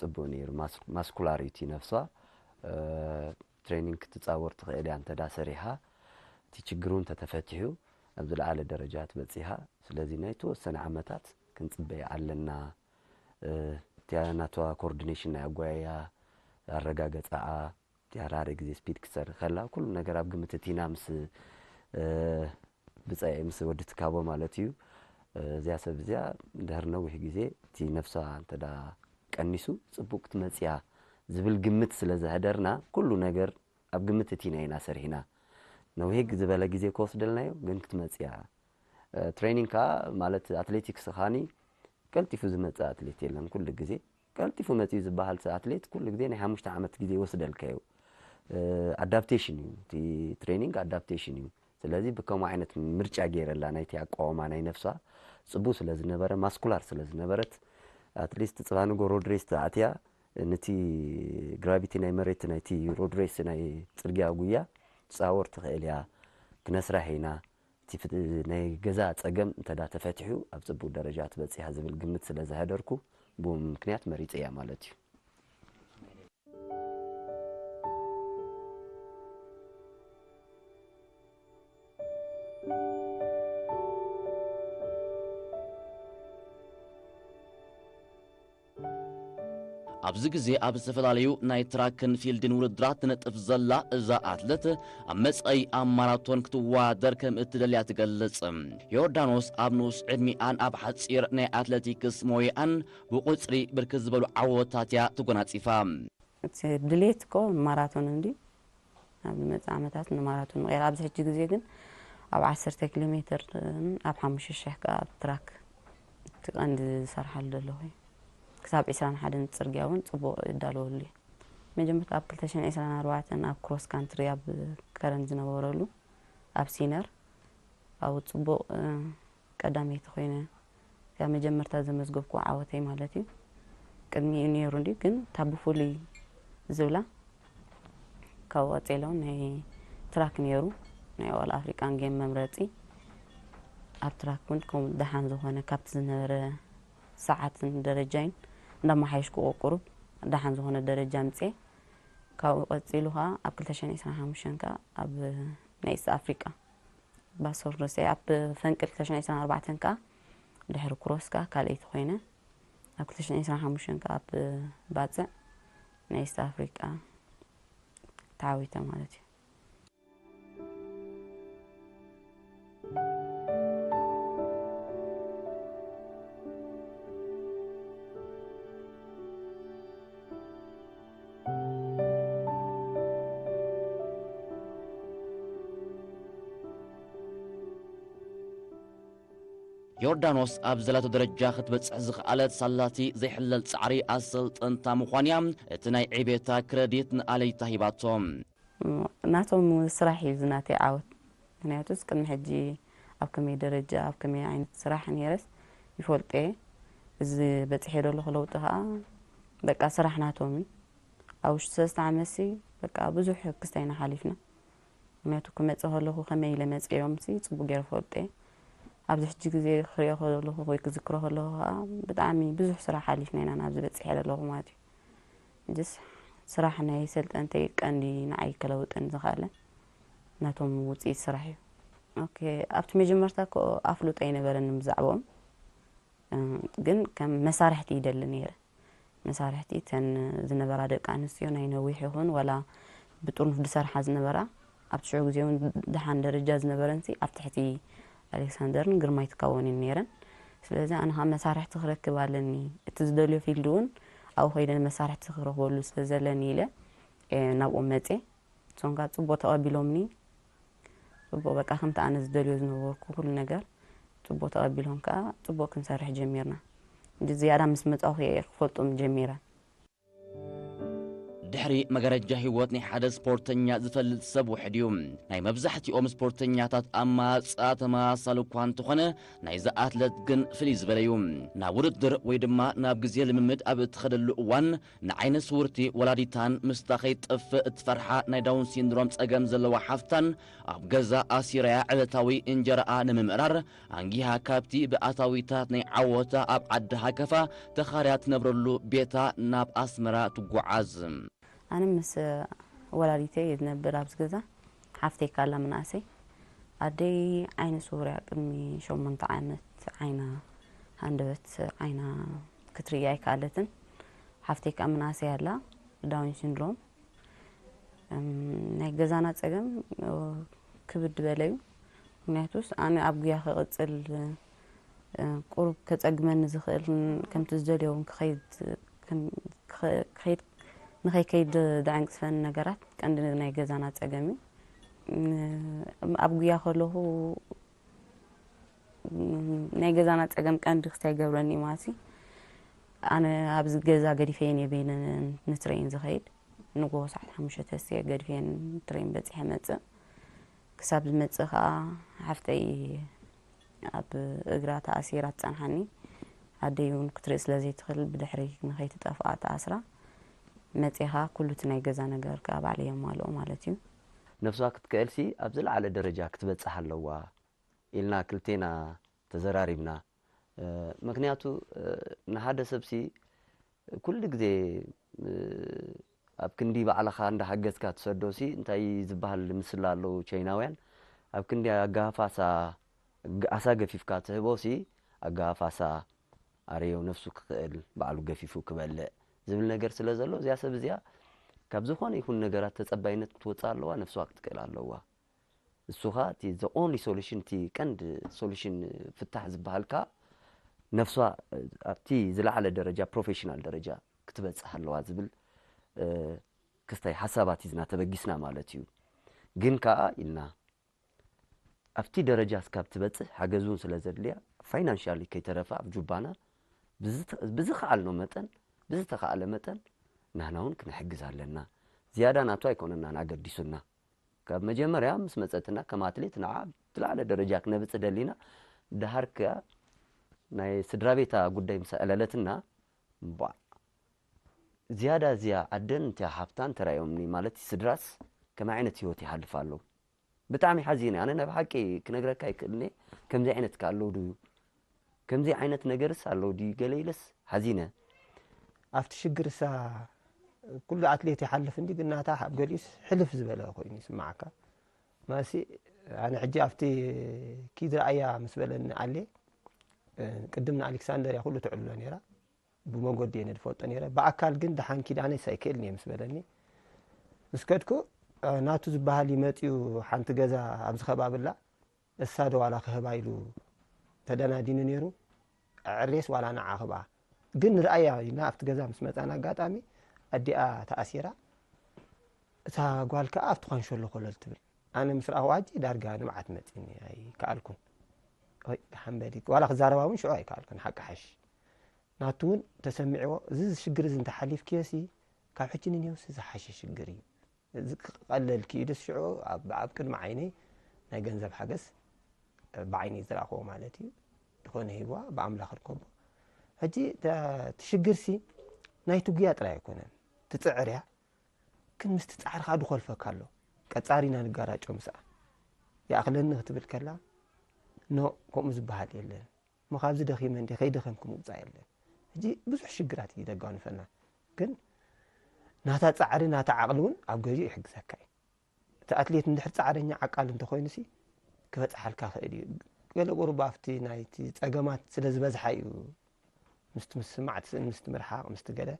ጽቡቕ ነይሩ። ማስኩላር እዩ እቲ ነፍሷ። ትሬኒንግ ክትጻወር ትኽእል እያ እንተዳ ሰሪሓ፣ እቲ ችግር እውን ተተፈቲሑ ኣብ ዝለዓለ ደረጃ ትበጽሕ እያ። ስለዚ ናይ ተወሰነ ዓመታት ክንጽበይ ኣለና። እቲያ ናቷ ኮኦርዲኔሽን ናይ ኣጓያያ ኣረጋገጻኣ፣ እቲ ሃራሪ ግዜ ስፒድ ክትሰርሕ ከላ ኩሉ ነገር ኣብ ግምት እቲና ምስ ብጻይ ምስ ወዲ ትካቦ ማለት እዩ። እዚኣ ሰብ እዚኣ ድሕሪ ነዊሕ ግዜ እቲ ነፍሳ እንተዳ ቀኒሱ ጽቡቅ ክትመጽያ ዝብል ግምት ስለ ዘህደርና ኩሉ ነገር ኣብ ግምት እቲና ኢና ሰሪሕና። ነውሄግ ዝበለ ግዜ ክወስደልናዮ ግን ክትመጽያ ትሬኒንግ ከዓ ማለት ኣትሌቲክስ ኻኒ ቀልጢፉ ዝመጽእ ኣትሌት የለን። ኩሉ ግዜ ቀልጢፉ መጽዩ ዝበሃል ኣትሌት ኩሉ ግዜ ናይ ሓሙሽተ ዓመት ግዜ ይወስደልካ እዩ። ኣዳፕቴሽን እዩ እቲ ትሬኒንግ ኣዳፕቴሽን እዩ። ስለዚ ብከምኡ ዓይነት ምርጫ ገይረላ ናይቲ ኣቋውማ ናይ ነፍሳ ጽቡቅ ስለ ዝነበረ ማስኩላር ስለ ዝነበረት ኣትሊስት ጽባንጎ ሮድ ሬስ ተኣትያ ነቲ ግራቪቲ ናይ መሬት ናይቲ ሮድ ሬስ ናይ ጽርግያ ጉያ ትጻወር ትኽእል እያ። ክነስራሕ ኢና። እቲ ናይ ገዛ ጸገም እንተዳ ተፈቲሑ ኣብ ጽቡቅ ደረጃ ትበጽሕ እያ ዝብል ግምት ስለ ዝሃደርኩ ብኡ ምክንያት መሪጸ እያ ማለት እዩ። ኣብዚ ግዜ ኣብ ዝተፈላለዩ ናይ ትራክን ፊልድን ውድድራት ትነጥፍ ዘላ እዛ ኣትለት ኣብ መጻኢ ኣብ ማራቶን ክትወዳደር ከም እትደልያ ትገልጽ። ዮርዳኖስ ኣብ ንኡስ ዕድሚኣን ኣብ ሓጺር ናይ ኣትለቲክስ ሞያኣን ብቁጽሪ ብርክት ዝበሉ ዓወታት እያ ተጎናጺፋ። እቲ ድሌት እኮ ማራቶን እንዲ ኣብ ዝመጽእ ዓመታት ንማራቶን ምቕያር ኣብዚ ሕጂ ግዜ ግን ኣብ ዓሰርተ ኪሎ ሜትር ኣብ ሓሙሽተ ሽሕ ከኣ ኣብ ትራክ እቲ ቀንዲ ዝሰርሓሉ ዘለኹ ክሳብ ዕስራን ሓደን ጽርግያ እውን ጽቡቕ ይዳለወሉ እዩ። መጀመርታ ኣብ ክልተ ሽሕን ዕስራን ኣርባዕተን ኣብ ክሮስ ካንትሪ ኣብ ከረን ዝነበረሉ ኣብ ሲነር ኣብኡ ጽቡቕ ቀዳመይቲ ኮይነ እያ መጀመርታ ዘመዝገብኩ ዓወተይ ማለት እዩ። ቅድሚኡ ነይሩ እንድዩ፣ ግን እታ ብፍሉይ ዝብላ ካብኡ ቀጺሎም ናይ ትራክ ነይሩ፣ ናይ ኦል ኣፍሪቃን ጌም መምረጺ። ኣብ ትራክ እውን ከምኡ ደሓን ዝኾነ ካብቲ ዝነበረ ሰዓትን ደረጃይን እንዳመሓየሽኩ ቁሩብ ደሓን ዝኾነ ደረጃ ኣምጽኤ። ካብኡ ቀጺሉ ኸኣ ኣብ ክልተ ሽሕን ዕስራን ሓሙሽተን ከኣ ኣብ ናይ ኢስት ኣፍሪቃ ባሶር ሩስያ ኣብ ፈንቅል ክልተ ሽሕን ዕስራን ኣርባዕተን ከኣ ድሕሪ ክሮስ ከኣ ካልኣይቲ ኮይነ። ኣብ ክልተ ሽሕን ዕስራን ሓሙሽተን ከኣ ኣብ ባጽዕ ናይ ኢስት ኣፍሪቃ ተዓዊተ ማለት እዩ። ዮርዳኖስ ኣብ ዘላቶ ደረጃ ክትበጽሕ ዝኸኣለት ሳላቲ ዘይሕለል ጻዕሪ ኣሰልጠንታ ምዃን እያ። እቲ ናይ ዕቤታ ክረዲት ንኣለይታ ሂባቶ። ናቶም ስራሕ እዩ እዚ ናተይ ዓወት። ምክንያቱስ ቅድሚ ሕጂ ኣብ ከመይ ደረጃ ኣብ ከመይ ዓይነት ስራሕ ነይረስ ይፈልጦ እየ። እዚ በጺሐ ዘለኹ ለውጢ ከዓ በቃ ስራሕ ናቶም እዩ። ኣብ ውሽጢ ሰለስተ ዓመትሲ በቃ ብዙሕ ክስታይና ሓሊፍና። ምክንያቱ ክመጽእ ከለኹ ከመይ ኢለ መጽእዮምሲ ጽቡቅ ገይረ ፈልጦ እየ። ኣብዚ ሕጂ ግዜ ክሪኦ ከለኹ ወይ ክዝክሮ ከለኹ ከዓ ብጣዕሚ ብዙሕ ስራሕ ሓሊፍና ኢና ናብዚ በጺሐ ዘለኹ ማለት እዩ። ጅስ ስራሕ ናይ ሰልጠንተይ ቀንዲ ንዓይ ከለውጠን ዝኽኣለ ናቶም ውፅኢት ስራሕ እዩ። ኦኬ፣ ኣብቲ መጀመርታ እኮ ኣፍልጦ ኣይነበረንን ብዛዕባኦም፣ ግን ከም መሳርሕቲ ይደሊ ነይረ። መሳርሕቲ እተን ዝነበራ ደቂ ኣንስትዮ ናይ ነዊሕ ይኹን ዋላ ብጥርኑፍ ዝሰርሓ ዝነበራ ኣብቲ ሽዑ ግዜ እውን ደሓን ደረጃ ዝነበረንሲ ኣብ ትሕቲ ኣሌክሳንደርን ግርማይ ትካቦን እየን ነይረን። ስለዚ ኣነ ከዓ መሳርሕቲ ክረክብ ኣለኒ፣ እቲ ዝደልዮ ፊልድ እውን ኣብኡ ከይደ መሳርሕቲ ክረክበሉ ስለ ዘለኒ ኢለ እየ ናብኦም መፅየ። እሶም ከዓ ፅቡቅ ተቐቢሎምኒ። ፅቡቅ በቃ ከምቲ ኣነ ዝደልዮ ዝነበርኩ ኩሉ ነገር ፅቡቅ ተቐቢሎም ከዓ ፅቡቅ ክንሰርሕ ጀሚርና። እንጂ ዝያዳ ምስ መፃኹ እየ ክፈልጦም ጀሚረ። ድሕሪ መጋረጃ ህይወት ናይ ሓደ ስፖርተኛ ዝፈልጥ ሰብ ውሕድ እዩ። ናይ መብዛሕትኦም ስፖርተኛታት ኣማራፅኣ ተመሳሳሊ እኳ እንተኾነ ናይዚ ኣትለት ግን ፍልይ ዝበለ እዩ። ናብ ውድድር ወይ ድማ ናብ ግዜ ልምምድ ኣብ እትኸደሉ እዋን ንዓይነ ስውርቲ ወላዲታን ምስታ ከይጠፍእ እትፈርሓ ናይ ዳውን ሲንድሮም ጸገም ዘለዋ ሓፍታን ኣብ ገዛ ኣሲራያ ዕለታዊ እንጀራኣ ንምምእራር ኣንጊሃ ካብቲ ብኣታዊታት ናይ ዓወታ ኣብ ዓዲ ሃከፋ ተኻርያ ትነብረሉ ቤታ ናብ ኣስመራ ትጓዓዝ። ኣነ ምስ ወላዲተይ እየ ዝነብር ኣብዚ ገዛ። ሓፍተይ ካላ ምንኣሰይ ኣደይ ዓይነ ስውር እያ። ቅድሚ ሸሞንተ ዓመት ዓይና ሃንደበት ዓይና ክትርኢ ኣይከኣለትን። ሓፍተይ ከዓ ምንኣሰይ ኣላ ዳውን ሲንድሮም። እም፣ ናይ ገዛና ጸገም እ፣ ክብድ በለ እዩ። ምክንያቱስ ኣነ ኣብ ጉያ ክቕጽል እ፣ ቁሩብ ከጸግመኒ ዝኽእል ከምቲ ዝደልዮ እውን ክኸይድ ከም- ክኸ- ክኸይድ ንኸይከይድ ደዕንቅስፈኒ ነገራት ቀንዲ ናይ ገዛና ጸገም እዩ። ን- ኣብ ጉያ ከለኹ ናይ ገዛና ጸገም ቀንዲ ክስታይ ገብረኒ እዩ ማለት እዩ። ኣነ ኣብዚ ገዛ ገዲፈየን እየ በይነ ንትሬን ዝኸይድ። ንጎ ሰዓት ሓሙሽተ ተስየ ገዲፈየን ትሬን በጺሐ መጽእ። ክሳብ ዝመጽእ ከኣ ሓፍተይ ኣብ እግራ ተኣሲራ ትጸንሓኒ። ኣደይ እውን ክትርኢ ስለ ዘይትኽእል ብድሕሪ ንኸይትጠፍኣ ተኣስራ። መጺኻ ኩሉ እቲ ናይ ገዛ ነገር ከኣ ባዕለይ የማልኦ ማለት እዩ። ነፍሷ ክትክእል ሲ ኣብ ዝለዓለ ደረጃ ክትበጽሕ ኣለዋ ኢልና ክልቴና ተዘራሪብና። ምክንያቱ ንሓደ ሰብ ሲ ኩሉ ግዜ ኣብ ክንዲ ባዕልኻ እንዳሓገዝካ ትሰዶ ሲ እንታይ ዝበሃል ምስላ ኣለዉ ቻይናውያን ኣብ ክንዲ ኣጋፋሳ ኣሳ ገፊፍካ ትህቦ ሲ ኣጋፋሳ ኣረዮ ነፍሱ ክኽእል ባዕሉ ገፊፉ ክበልዕ ዝብል ነገር ስለ ዘሎ እዚኣ ሰብ እዚኣ ካብ ዝኾነ ይኹን ነገራት ተጸባይነት ክትወጽእ ኣለዋ ነፍስዋ ክትክእል ኣለዋ። እሱ ኸኣ እቲ the only solution እቲ ቀንዲ solution ፍታሕ ዝበሃል ከኣ ነፍሷ ኣብቲ ዝለዓለ ደረጃ ፕሮፌሽናል ደረጃ ክትበጽሕ ኣለዋ ዝብል ክስታይ ሓሳባት ሒዝና ተበጊስና ማለት እዩ። ግን ከኣ ኢልና ኣብቲ ደረጃ እስካብ ትበጽሕ ሓገዝ እውን ስለ ዘድልያ ፋይናንሻሊ ከይተረፈ ኣብ ጁባና ብዝኸኣልኖ መጠን ብዝተኻእለ መጠን ናህና እውን ክንሕግዝ ኣለና። ዝያዳ ናቱ ኣይኮነናን ኣገዲሱና። ካብ መጀመርያ ምስ መጸትና ከም ኣትሌት ንዓ ዝለዓለ ደረጃ ክነብጽ ደሊና። ደሃር ከኣ ናይ ስድራ ቤታ ጉዳይ ምስ ኣዕለለትና እምቧዕ ዝያዳ እዚኣ ዓደን እቲኣ ሃብታን ተራእዮምኒ ማለት ስድራስ ከመይ ዓይነት ህይወት ይሓልፍ ኣለዉ። ብጣዕሚ ሓዚነ። ኣነ ናይ ብሓቂ ክነግረካ ኣይክእልኒ። ከምዚ ዓይነት ከ ኣለዉ ድዩ? ከምዚ ዓይነት ነገርስ ኣለዉ ድዩ? ገለ ኢለስ ሓዚነ። ኣብቲ ሽግር እሳ ኩሉ ኣትሌት ይሓልፍ እንዲ ግን ናታ ኣብ ገሊኡስ ሕልፍ ዝበለ ኮይኑ ይስማዓካ። ማሲ ኣነ ሕጂ ኣብቲ ኪድ ረኣያ ምስ በለኒ ኣሌ ቅድም ንኣሌክሳንደር እያ ኩሉ ትዕልሎ ነይራ። ብመጎዲ እየ ነድፈልጦ ነይረ። ብኣካል ግን ደሓን ኪዳነይስ ኣይክእልን እየ ምስ በለኒ ምስ ከድኩ ናቱ ዝበሃል ይመፅዩ ሓንቲ ገዛ ኣብዚ ከባብላ እሳ ዶ ዋላ ክህባ ኢሉ ተደናዲኑ ነይሩ። ዕሬስ ዋላ ንዓ ክብኣ ግን ንርኣያ ኢልና ኣብቲ ገዛ ምስ መፃና ኣጋጣሚ ኣዲኣ ተኣሲራ እታ ጓል ከዓ ኣብቲ ኳንሸሎ ኮለል ትብል። ኣነ ምስ ረኣኹ ኣጂ ዳርጋ ንብዓት መፂኒ ኣይከኣልኩን። ወይ ደሓን በሊ ዋላ ክዛረባ እውን ሽዑ ኣይከኣልኩን ሓቂ ሓሽ ናቱ እውን ተሰሚዕዎ እዚ ሽግር እዚ እንተሓሊፍክዮ ሲ ካብ ሕጂ ንኔውሲ ዝሓሸ ሽግር እዩ። እዚ ክቐለል ክኢሉስ ሽዑ ኣብ ኣብ ቅድሚ ዓይነይ ናይ ገንዘብ ሓገዝ ብዓይነይ ዝረኣኽዎ ማለት እዩ። ዝኾነ ሂብዋ ብኣምላኽ ርከቦ። ሕጂ እቲ ሽግርሲ ናይቲ ጉያ ጥራይ ኣይኮነን ትፅዕር እያ ግን ምስቲ ፃዕርኻ ድኾልፈካ ኣሎ። ቀፃሪና ንጋራጮ ምስኣ ይኣኽለኒ ክትብል ከላ ኖ ከምኡ ዝበሃል የለን። እሞ ካብዚ ደኺመ እንዲ ከይደኸምኩ ምውፃእ የለን። ሕጂ ብዙሕ ሽግራት እዩ ደጓንፈና ግን ናታ ፃዕሪ ናታ ዓቕሊ እውን ኣብ ገዚኡ ይሕግዘካ እዩ። እቲ ኣትሌት እንድሕር ፃዕረኛ ዓቃል እንተኮይኑሲ ክበፅሓልካ ክእል እዩ። ገለ ቁሩብ ኣብቲ ናይቲ ፀገማት ስለ ዝበዝሓ እዩ ምስቲ ምስማዕ እቲ ስእሊ ምስቲ ምርሓቕ ምስቲ ገለ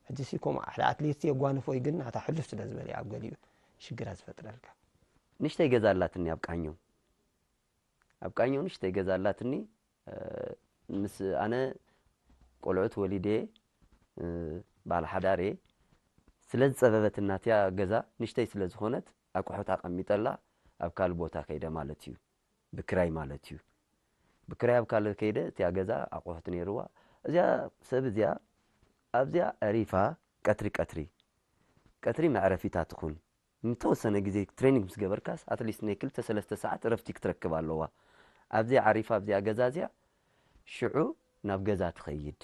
ሕጂ ሲ ከምኡ ሓደ ኣትሌት የጓንፎ እዩ ግን ናታ ሕሉፍ ስለ ዝበለ እዩ ኣብ ገሊኡ ሽግራት ዝፈጥረልካ። ንእሽተይ ገዛ ኣላትኒ ኣብ ቃኘው ኣብ ቃኘው ንእሽተይ ገዛ ኣላትኒ ምስ ኣነ ቆልዑት ወሊደ ባል ሓዳር እየ ስለ ዝፀበበትና እቲያ ገዛ ንእሽተይ ስለ ዝኾነት ኣቁሑት ኣቐሚጠላ ኣብ ካልእ ቦታ ከይደ ማለት እዩ ብክራይ ማለት እዩ ብክራይ ኣብ ካልእ ከይደ እቲያ ገዛ ኣቁሑት ነይርዋ እዚያ ሰብ እዚያ ኣብዚያ ዕሪፋ ቀትሪ ቀትሪ ቀትሪ መዕረፊታ ትኹን ንተወሰነ ግዜ ትሬኒንግ ምስ ገበርካስ ኣትሊስት ናይ ክልተ ሰለስተ ሰዓት እረፍቲ ክትረክብ ኣለዋ ኣብዚኣ ዓሪፋ ኣብዚኣ ገዛ እዚኣ ሽዑ ናብ ገዛ ትኸይድ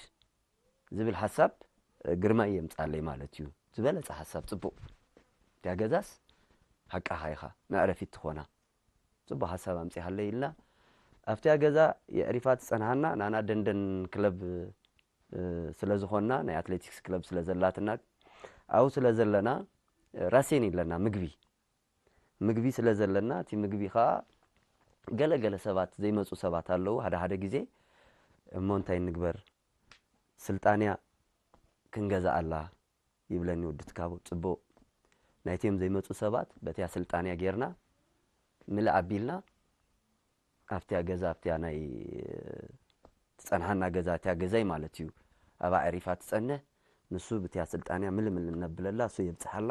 ዝብል ሓሳብ ግርማይ የምፃለይ ማለት እዩ ዝበለፀ ሓሳብ ፅቡቅ እቲያ ገዛስ ሓቃኻ ኢኻ መዕረፊት ትኾና ፅቡቅ ሓሳብ ኣምፂሃለይ ኢልና ኣብቲያ ገዛ የዕሪፋ ትፀንሃና ናና ደንደን ክለብ ስለ ዝኾንና ናይ ኣትሌቲክስ ክለብ ስለ ዘላትና ኣብኡ ስለ ዘለና ራሴን ኣለና ምግቢ ምግቢ ስለ ዘለና እቲ ምግቢ ከዓ ገለገለ ሰባት ዘይመፁ ሰባት ኣለዉ ሓደ ሓደ ግዜ እሞ እንታይ ንግበር ስልጣንያ ክንገዝኣላ ይብለኒ ወዲ ትካቦ ፅቡቕ ናይቲዮም ዘይመፁ ሰባት በቲያ ስልጣንያ ጌርና ምልእ ኣቢልና ኣብቲያ ገዛ ኣብቲያ ናይ ትፀንሓና ገዛ እቲያ ገዛይ ማለት እዩ ኣብ ኣዕሪፋ ትፀንሕ ንሱ ብቲያ ስልጣንያ ምልምል እነብለላ እሱ የብፅሓላ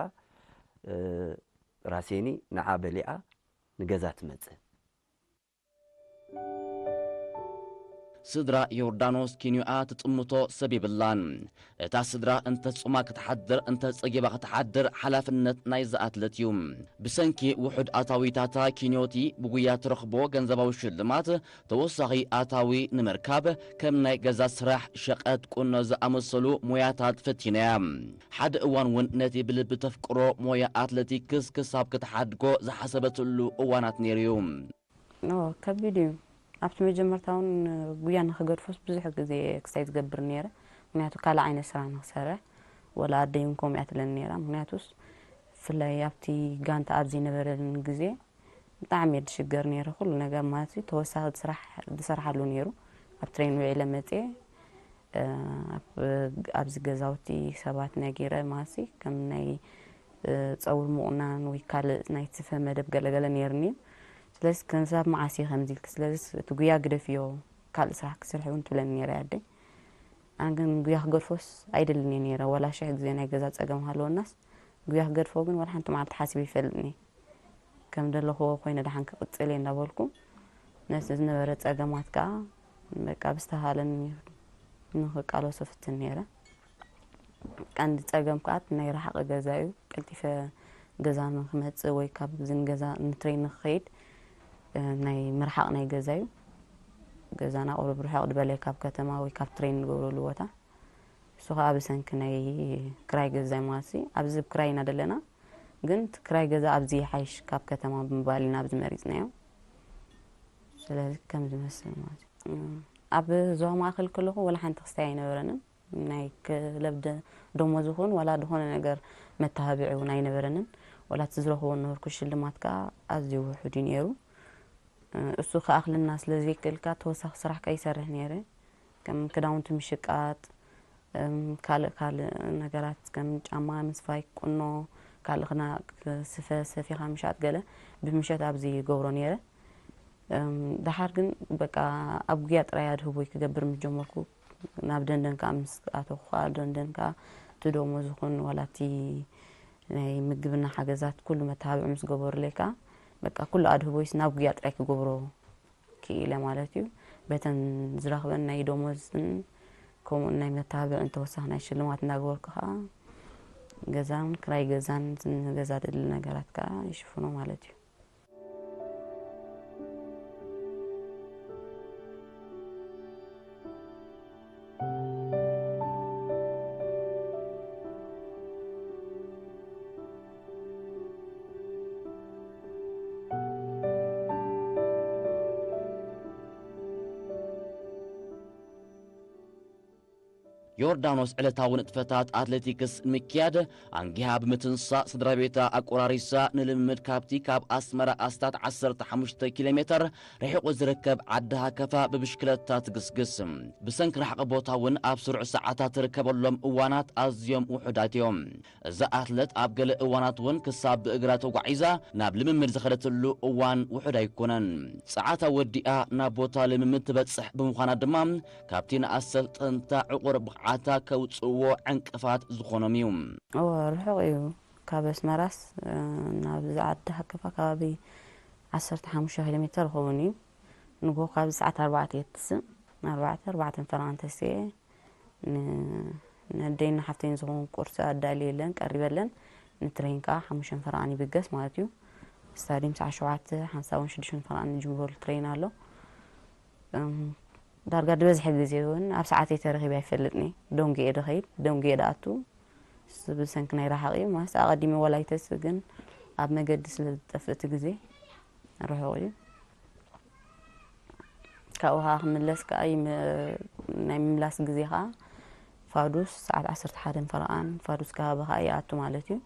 ራሴኒ ንዓ በሊዓ ንገዛ ትመፅእ ስድራ ዮርዳኖስ ኪንዮኣ ትጥምቶ ሰብ የብላን። እታ ስድራ እንተ ጹማ ክትሓድር እንተ ጸጊባ ክትሓድር ሓላፍነት ናይዛ ኣትለት እዩ። ብሰንኪ ውሑድ ኣታዊታታ ኪንዮቲ ብጉያ ትረኽቦ ገንዘባዊ ሽልማት ተወሳኺ ኣታዊ ንምርካብ ከም ናይ ገዛ ስራሕ፣ ሸቐጥ፣ ቁኖ ዝኣመሰሉ ሞያታት ፈቲና እያ። ሓደ እዋን እውን ነቲ ብልቢ ተፍቅሮ ሞያ ኣትለቲክስ ክሳብ ክትሓድጎ ዝሓሰበትሉ እዋናት ነይሩ እዩ። ከቢድ እዩ ኣብቲ መጀመርታ እውን ጉያ ንክገድፎስ ብዙሕ ግዜ ክሳይ ዝገብር ነይረ ምክንያቱ ካልእ ዓይነት ስራሕ ንክሰርሕ ወላ ኣደይ እውን ከምኡ እያ ትብለኒ ነይራ ምክንያቱስ ብፍላይ ኣብቲ ጋንታ ኣብ ዘይነበረኒ ግዜ ብጣዕሚ እየ ዝሽገር ነይረ ኩሉ ነገር ማለት እዩ ተወሳኺ ስራሕ ዝሰርሓሉ ነይሩ ኣብ ትሬን ውዒለ መፅየ ኣብዚ ገዛውቲ ሰባት ነጊረ ማለት ከም ናይ ፀጉሪ ምቑናን ወይ ካልእ ናይ ስፈ መደብ ገለገለ ነይርኒ እዩ። ስለዚ ክሳብ መዓስ እየ ከምዚ ኢልኪ ስለዚ እቲ ጉያ ግደፍዮ ካልእ ስራሕ ክስርሒ እውን ትብለኒ ነይራ እያ ኣደይ። ኣነ ግን ጉያ ክገድፎስ ኣይደልን እየ ነይረ ወላ ሽሕ ግዜ ናይ ገዛ ፀገም ሃለወናስ ጉያ ክገድፎ ግን ወላ ሓንቲ መዓልቲ ሓሲበ ይፈልጥን እየ። ከም ዘለኽዎ ኮይነ ደሓን ክቕፅል እየ እንዳበልኩ ነቲ ዝነበረ ፀገማት ከዓ በቃ ብዝተኻእለኒ ንኽቃለሶ ፍትን ነይረ። ቀንዲ ፀገም ከዓ እቲ ናይ ረሓቐ ገዛ እዩ። ቀልጢፈ ገዛ ንክመፅእ ወይ ካብዚ ንገዛ ንትሬን ንክኸይድ ናይ ምርሓቕ ናይ ገዛ እዩ። ገዛና ቁሩብ ርሕቕ ዝበለ ካብ ከተማ ወይ ካብ ትሬን ንገብረሉ ቦታ። እሱ ከዓ ብሰንኪ ናይ ክራይ ገዛ እዩ ማለት እዩ። ኣብዚ ብ ክራይ ኢና ዘለና፣ ግን እቲ ክራይ ገዛ ኣብዚ ይሓይሽ ካብ ከተማ ብምባል ኢና ኣብዚ መሪፅናዮ። ስለዚ ከም ዝመስል ማለት እዩ። እም፣ ኣብ ዞባ ማእከል ከለኹ ወላ ሓንቲ ክስታይ ኣይነበረንን። ናይ ክለብ ደ-፣ ደሞዝ ይኹን ዋላ ዝኾነ ነገር መተሃብዒ እውን ኣይነበረንን። ዋላ እቲ ዝረኽቦ ነበርኩ ሽልማት ከዓ ኣዝዩ ውሑድ እዩ ነይሩ። እ፣ እሱ ክኣኽለና ስለ ዘይክእልካ ተወሳኺ ስራሕ ከዓ ይሰርሕ ነይረ። ከም ክዳውንቲ ምሽቃጥ፣ እም፣ ካልእ ካልእ ነገራት ከም ጫማ ምስፋይ፣ ቁኖ፣ ካልእ ክና-፣ ስፈ ሰፊኻ ምሻጥ ገለ ብምሸት ኣብዚ ይገብሮ ነይረ። እም፣ ደሓር ግን በቃ ኣብ ጉያ ጥራይ ኣድህቦይ ክገብር ምስ ጀመርኩ፣ ናብ ደንደን ከዓ ምስ ኣተኹ ከዓ ደንደን ከዓ እቲ ደሞዝ ይኹን ዋላ እቲ ናይ ምግብና ሓገዛት ኩሉ መተሃብዒ ምስ ገበሩለይ ከዓ በቃ ኩሉ ኣድህቦይስ ናብ ጉያ ጥራይ ክገብሮ ክኢለ ማለት እዩ። በተን ዝረኽበን ናይ ደሞዝን ከምኡ ናይ መተባብዕን ተወሳኺ ናይ ሽልማት እንዳገበርኩ ከዓ ገዛን ክራይ ገዛን ንገዛ ደሊ ነገራት ከዓ ይሽፍኖ ማለት እዩ። ዮርዳኖስ ዕለታዊ ንጥፈታት ኣትሌቲክስ ንምክያድ ኣንጊሃ ብምትንሳእ፣ ስድራ ቤታ ኣቆራሪሳ ንልምምድ ካብቲ ካብ ኣስመራ ኣስታት ዓሰርተ ሓሙሽተ ኪሎ ሜተር ርሒቑ ዝርከብ ዓዲ ሃከፋ ብብሽክለታ ትግስግስ። ብሰንኪ ርሕቂ ቦታ እውን ኣብ ስሩዕ ሰዓታት ትርከበሎም እዋናት ኣዝዮም ውሑዳት እዮም። እዛ ኣትለት ኣብ ገለ እዋናት እውን ክሳብ ብእግራ ተጓዒዛ ናብ ልምምድ ዝኸደትሉ እዋን ውሑድ ኣይኮነን። ጸዓታ ወዲኣ ናብ ቦታ ልምምድ ትበጽሕ ብምዃና ድማ፣ ካብቲ ንኣሰልጠንታ ዕቑር ብቕዓታ ከውጽእዎ ዕንቅፋት ዝኾኖም እዩ። እወ፣ ርሑቕ እዩ። ካብ ኣስመራስ፣ እ፣ ናብዚ ዓዲ ሃከፋ ከባቢ ዓሰርተ ሓሙሽተ ኪሎ ሜተር ይኸውን እዩ። ንግሆ ካብዚ ሰዓት ኣርባዕተ እየ ትስእ። ኣርባዕተ፣ ኣርባዕተን ፈረቓን ተስኤ፣ ን-፣ ነደይን ንሓፍተይን ዝኸውን ቁርሲ ኣዳልየለን፣ ቀሪበለን። ንትሬን ከኣ ሓሙሽተን ፈረቓን ይብገስ ማለት እዩ። ስታድዩም ሰዓት ሸውዓተ ሓንሳብን ሽዱሽተን ፈረቓን ንጅምረሉ ትሬን ኣሎ። እም፣ ዳርጋ ዝበዝሐ ግዜ እውን ኣብ ሰዓተይ ተረኺበ ኣይፈልጥን እየ። ደንጉየ ድኸይድ፣ ደንጉየ ድኣቱ። ስ-፣ ብሰንኪ ናይ ረሓቕ እዩ። ማለት ኣቐዲመ ዋላ ኣይተስእ፣ ግን ኣብ መገዲ ስለ ዝጠፍእ እቲ ግዜ ርሑቕ እዩ። ካብኡ ከዓ ክምለስ ከዓ ይም-፣ ናይ ምምላስ ግዜ ከዓ ፋዱስ ሰዓት ዓሰርተ ሓደን ፈረቓን ፋዱስ ከባቢ ከዓ ይኣቱ ማለት እዩ።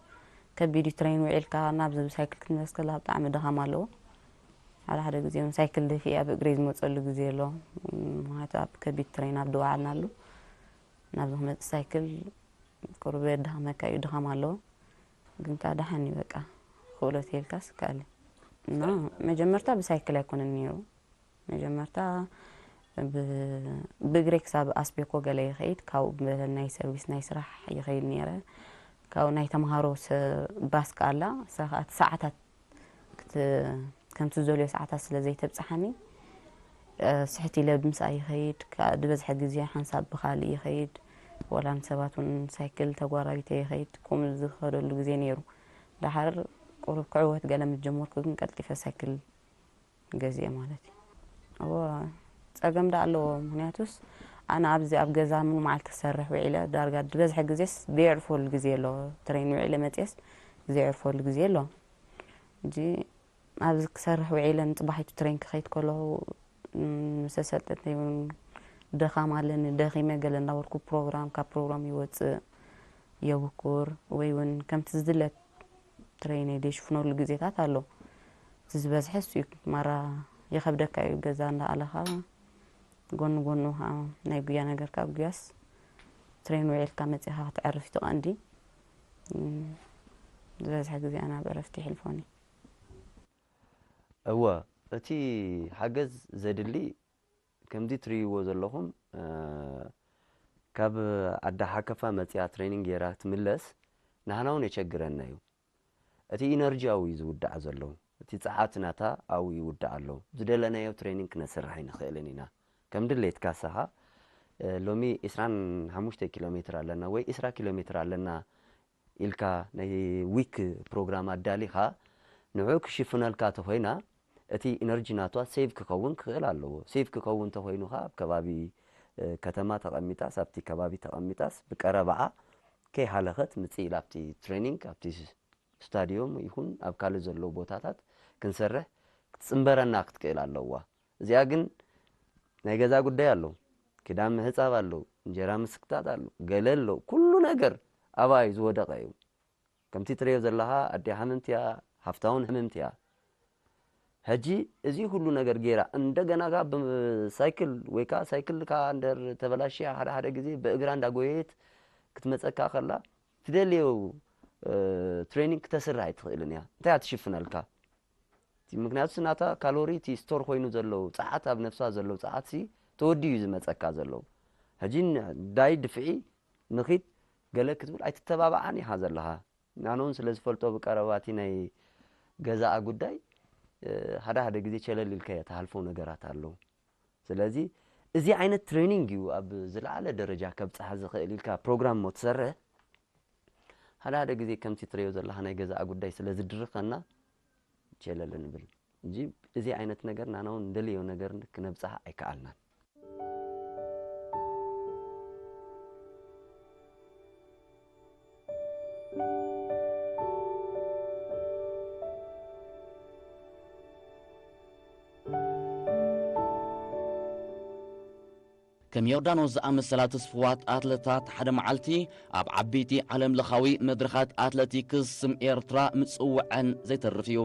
ከቢድ እዩ ትሬን ውዒልካ ናብዚ ብሳይክል ክትምለስ ከለካ ብጣዕሚ ድኻም ኣለዎ። ሓደ ሓደ ግዜ እውን ሳይክል ደፊኤ ኣብ እግረይ ዝመፀሉ ግዜ ኣሎ። ምክንያቱ ኣብ ከቢድ ትሬን ኣብ ድወዓልናሉ ናብዚ ክመፅእ ሳይክል ቁሩብ የድኸመካ እዩ፣ ድኻም ኣለዎ። ግን ከዓ ደሓን እዩ በቃ። ክእሎ ተይልካስ ይከኣል እዩ። እና መጀመርታ ብሳይክል ኣይኮነን ነይሩ። መጀመርታ ብ-፣ ብእግረይ ክሳብ ኣስቤኮ ገለ ይኸይድ፣ ካብኡ ብናይ ሰርቪስ ናይ ስራሕ ይኸይድ ነይረ። ካብኡ ናይ ተምሃሮ ሰ-፣ ባስ ከኣላ፣ እሳ ኸዓ እቲ ሰዓታት ክት-፣ ከምቲ ዝደልዮ ሰዓታት ስለ ዘይተብጽሓኒ፣ እ፣ ስሕት ኢለ ብምስኣ ይኸይድ። ከኣ ዝበዝሐ ግዜ ሓንሳብ ብኻልእ ይኸይድ። ወላ ንሰባት እውን ሳይክል ተጓራቢተ ይኸይድ። ከምኡ ዝኸደሉ ግዜ ነይሩ። ደሓር ቁሩብ ክዕወት ገለ ምስ ጀመርኩ ግን ቀልጢፈ ሳይክል ገዚኤ ማለት እዩ። እወ፣ ጸገም ደኣ ኣለዎ። ምኽንያቱስ ኣነ ኣብዚ ኣብ ገዛ ሙሉ መዓልቲ ክሰርሕ ውዒለ፣ ዳርጋ ዝበዝሐ ግዜስ ዘየዕርፈሉ ግዜ ኣሎ። ትሬን ውዒለ መጽኤስ ዘየዕርፈሉ ግዜ ኣሎ። ሕጂ ኣብዚ ክሰርሕ ውዒለ ንጽባሒቱ ትሬን ክኸይድ ከለኹ፣ ም፣ ምስ ኣሰልጠንተይ እውን ድኻም ኣለኒ፣ ደኺመ ገለ እንዳበልኩ ፕሮግራም ካብ ፕሮግራም ይወጽእ፣ የብኩር ወይ እውን ከምቲ ዝድለ ትሬነይ ዘይሽፍነሉ ግዜታት ኣሎ። እቲ ዝበዝሐ እሱ እዩ። ማራ ይኸብደካ እዩ፣ ገዛ እንዳኣለኻ ጎኒ ጎኑ ከዓ ናይ ጉያ ነገር ካብ ጉያስ ትሬን ውዒልካ መፂኻ ክትዕርፍ እዩ እቲ ቀንዲ። እም፣ ዝበዝሐ ግዜ ኣነ ኣብ ዕረፍቲ ይሕልፎኒ። እወ፣ እቲ ሓገዝ ዘድሊ ከምዚ ትርእይዎ ዘለኹም፣ እ፣ ካብ ዓዲ ሓከፋ መጺኣ ትሬኒንግ ጌራ ትምለስ፣ ንሕና እውን የቸግረና እዩ። እቲ ኢነርጂ ኣብኡ እዩ ዝውዳእ ዘሎ። እቲ ጸዓት ናታ ኣብኡ ይውዳእ ኣሎ። ዝደለናዮ ትሬኒንግ ክነስርሕ ኣይንኽእልን ኢና። ከም ድሌትካ ንስኻ፣ እ፣ ሎሚ ዕስራን ሓሙሽተ ኪሎ ሜትር ኣለና ወይ ዕስራ ኪሎ ሜትር ኣለና ኢልካ ናይ ዊክ ፕሮግራም ኣዳሊኻ ንዕኡ ክሽፍነልካ ተኾይና፣ እቲ ኢነርጂ ናቷ ሴቭ ክኸውን ክኽእል ኣለዎ። ሴቭ ክኸውን ተኾይኑ ኸዓ ኣብ ከባቢ እ፣ ከተማ ተቐሚጣስ ኣብቲ ከባቢ ተቐሚጣስ ብቀረባኣ ከይሃለኸት ምጽእ ኢላ ኣብቲ ትሬኒንግ ኣብቲ ስ-፣ ስታዲዮም ይኹን ኣብ ካልእ ዘለዉ ቦታታት ክንሰርሕ ክትጽንበረና ክትክእል ኣለዋ። እዚኣ ግን ናይ ገዛ ጉዳይ ኣሎ፣ ክዳን ምሕጻብ ኣሎ፣ እንጀራ ምስክታት ኣሎ፣ ገለ ኣሎ፣ ኩሉ ነገር ኣብኣ እዩ ዝወደቐ እዩ። ከምቲ ትርእዮ ዘለኻ ኣዲኣ ሕምምቲ እያ፣ ሃፍታ እውን ሕምምቲ እያ። ሕጂ እዚ ኩሉ ነገር ገይራ እንደገና ከኣ ብሳይክል ወይ ከኣ ሳይክል ከኣ እንደር ተበላሽያ ሓደ ሓደ ግዜ ብእግራ እንዳጎየየት ክትመጸካ ከላ ትደልዮ፣ እ፣ ትሬኒንግ ክተስርሕ ኣይትኽእልን እያ። እንታይ እያ ትሽፍነልካ? እቲ ምክንያቱ ናታ ካሎሪ እቲ ስቶር ኮይኑ ዘለዉ ጸዓት ኣብ ነፍሳ ዘለዉ ጸዓት ሲ ተወዲኡ እዩ ዝመጸካ ዘለዉ። ሕጂ ን-፣ ዳይ ድፍዒ ንኺድ ገለ ክትብል ኣይትተባብዓን ኢኻ ዘለኻ። ኣነ እውን ስለ ዝፈልጦ ብቀረባ እቲ ናይ ገዛኣ ጉዳይ፣ እ፣ ሓደ ሓደ ግዜ ቸለል ኢልካዮ ትሃልፎ ነገራት ኣለዉ። ስለዚ እዚ ዓይነት ትሬኒንግ እዩ ኣብ ዝለዓለ ደረጃ ከብጽሓ ዝኽእል ኢልካ ፕሮግራም እሞ ትሰርሕ። ሓደ ሓደ ግዜ ከምቲ ትርእዮ ዘለኻ ናይ ገዛኣ ጉዳይ ስለ ዝድርኸና ቸለል ንብል እንጂ እዚ ዓይነት ነገር ናና እውን እንደልዮ ነገር ክነብጽሓ ኣይከኣልናን። ከም ዮርዳኖስ ዝኣመሰላ ትስፉዋት ኣትለታት ሓደ መዓልቲ ኣብ ዓበይቲ ዓለም ለኻዊ መድረኻት ኣትለቲክስ ስም ኤርትራ ምጽውዐን ዘይተርፍ እዩ።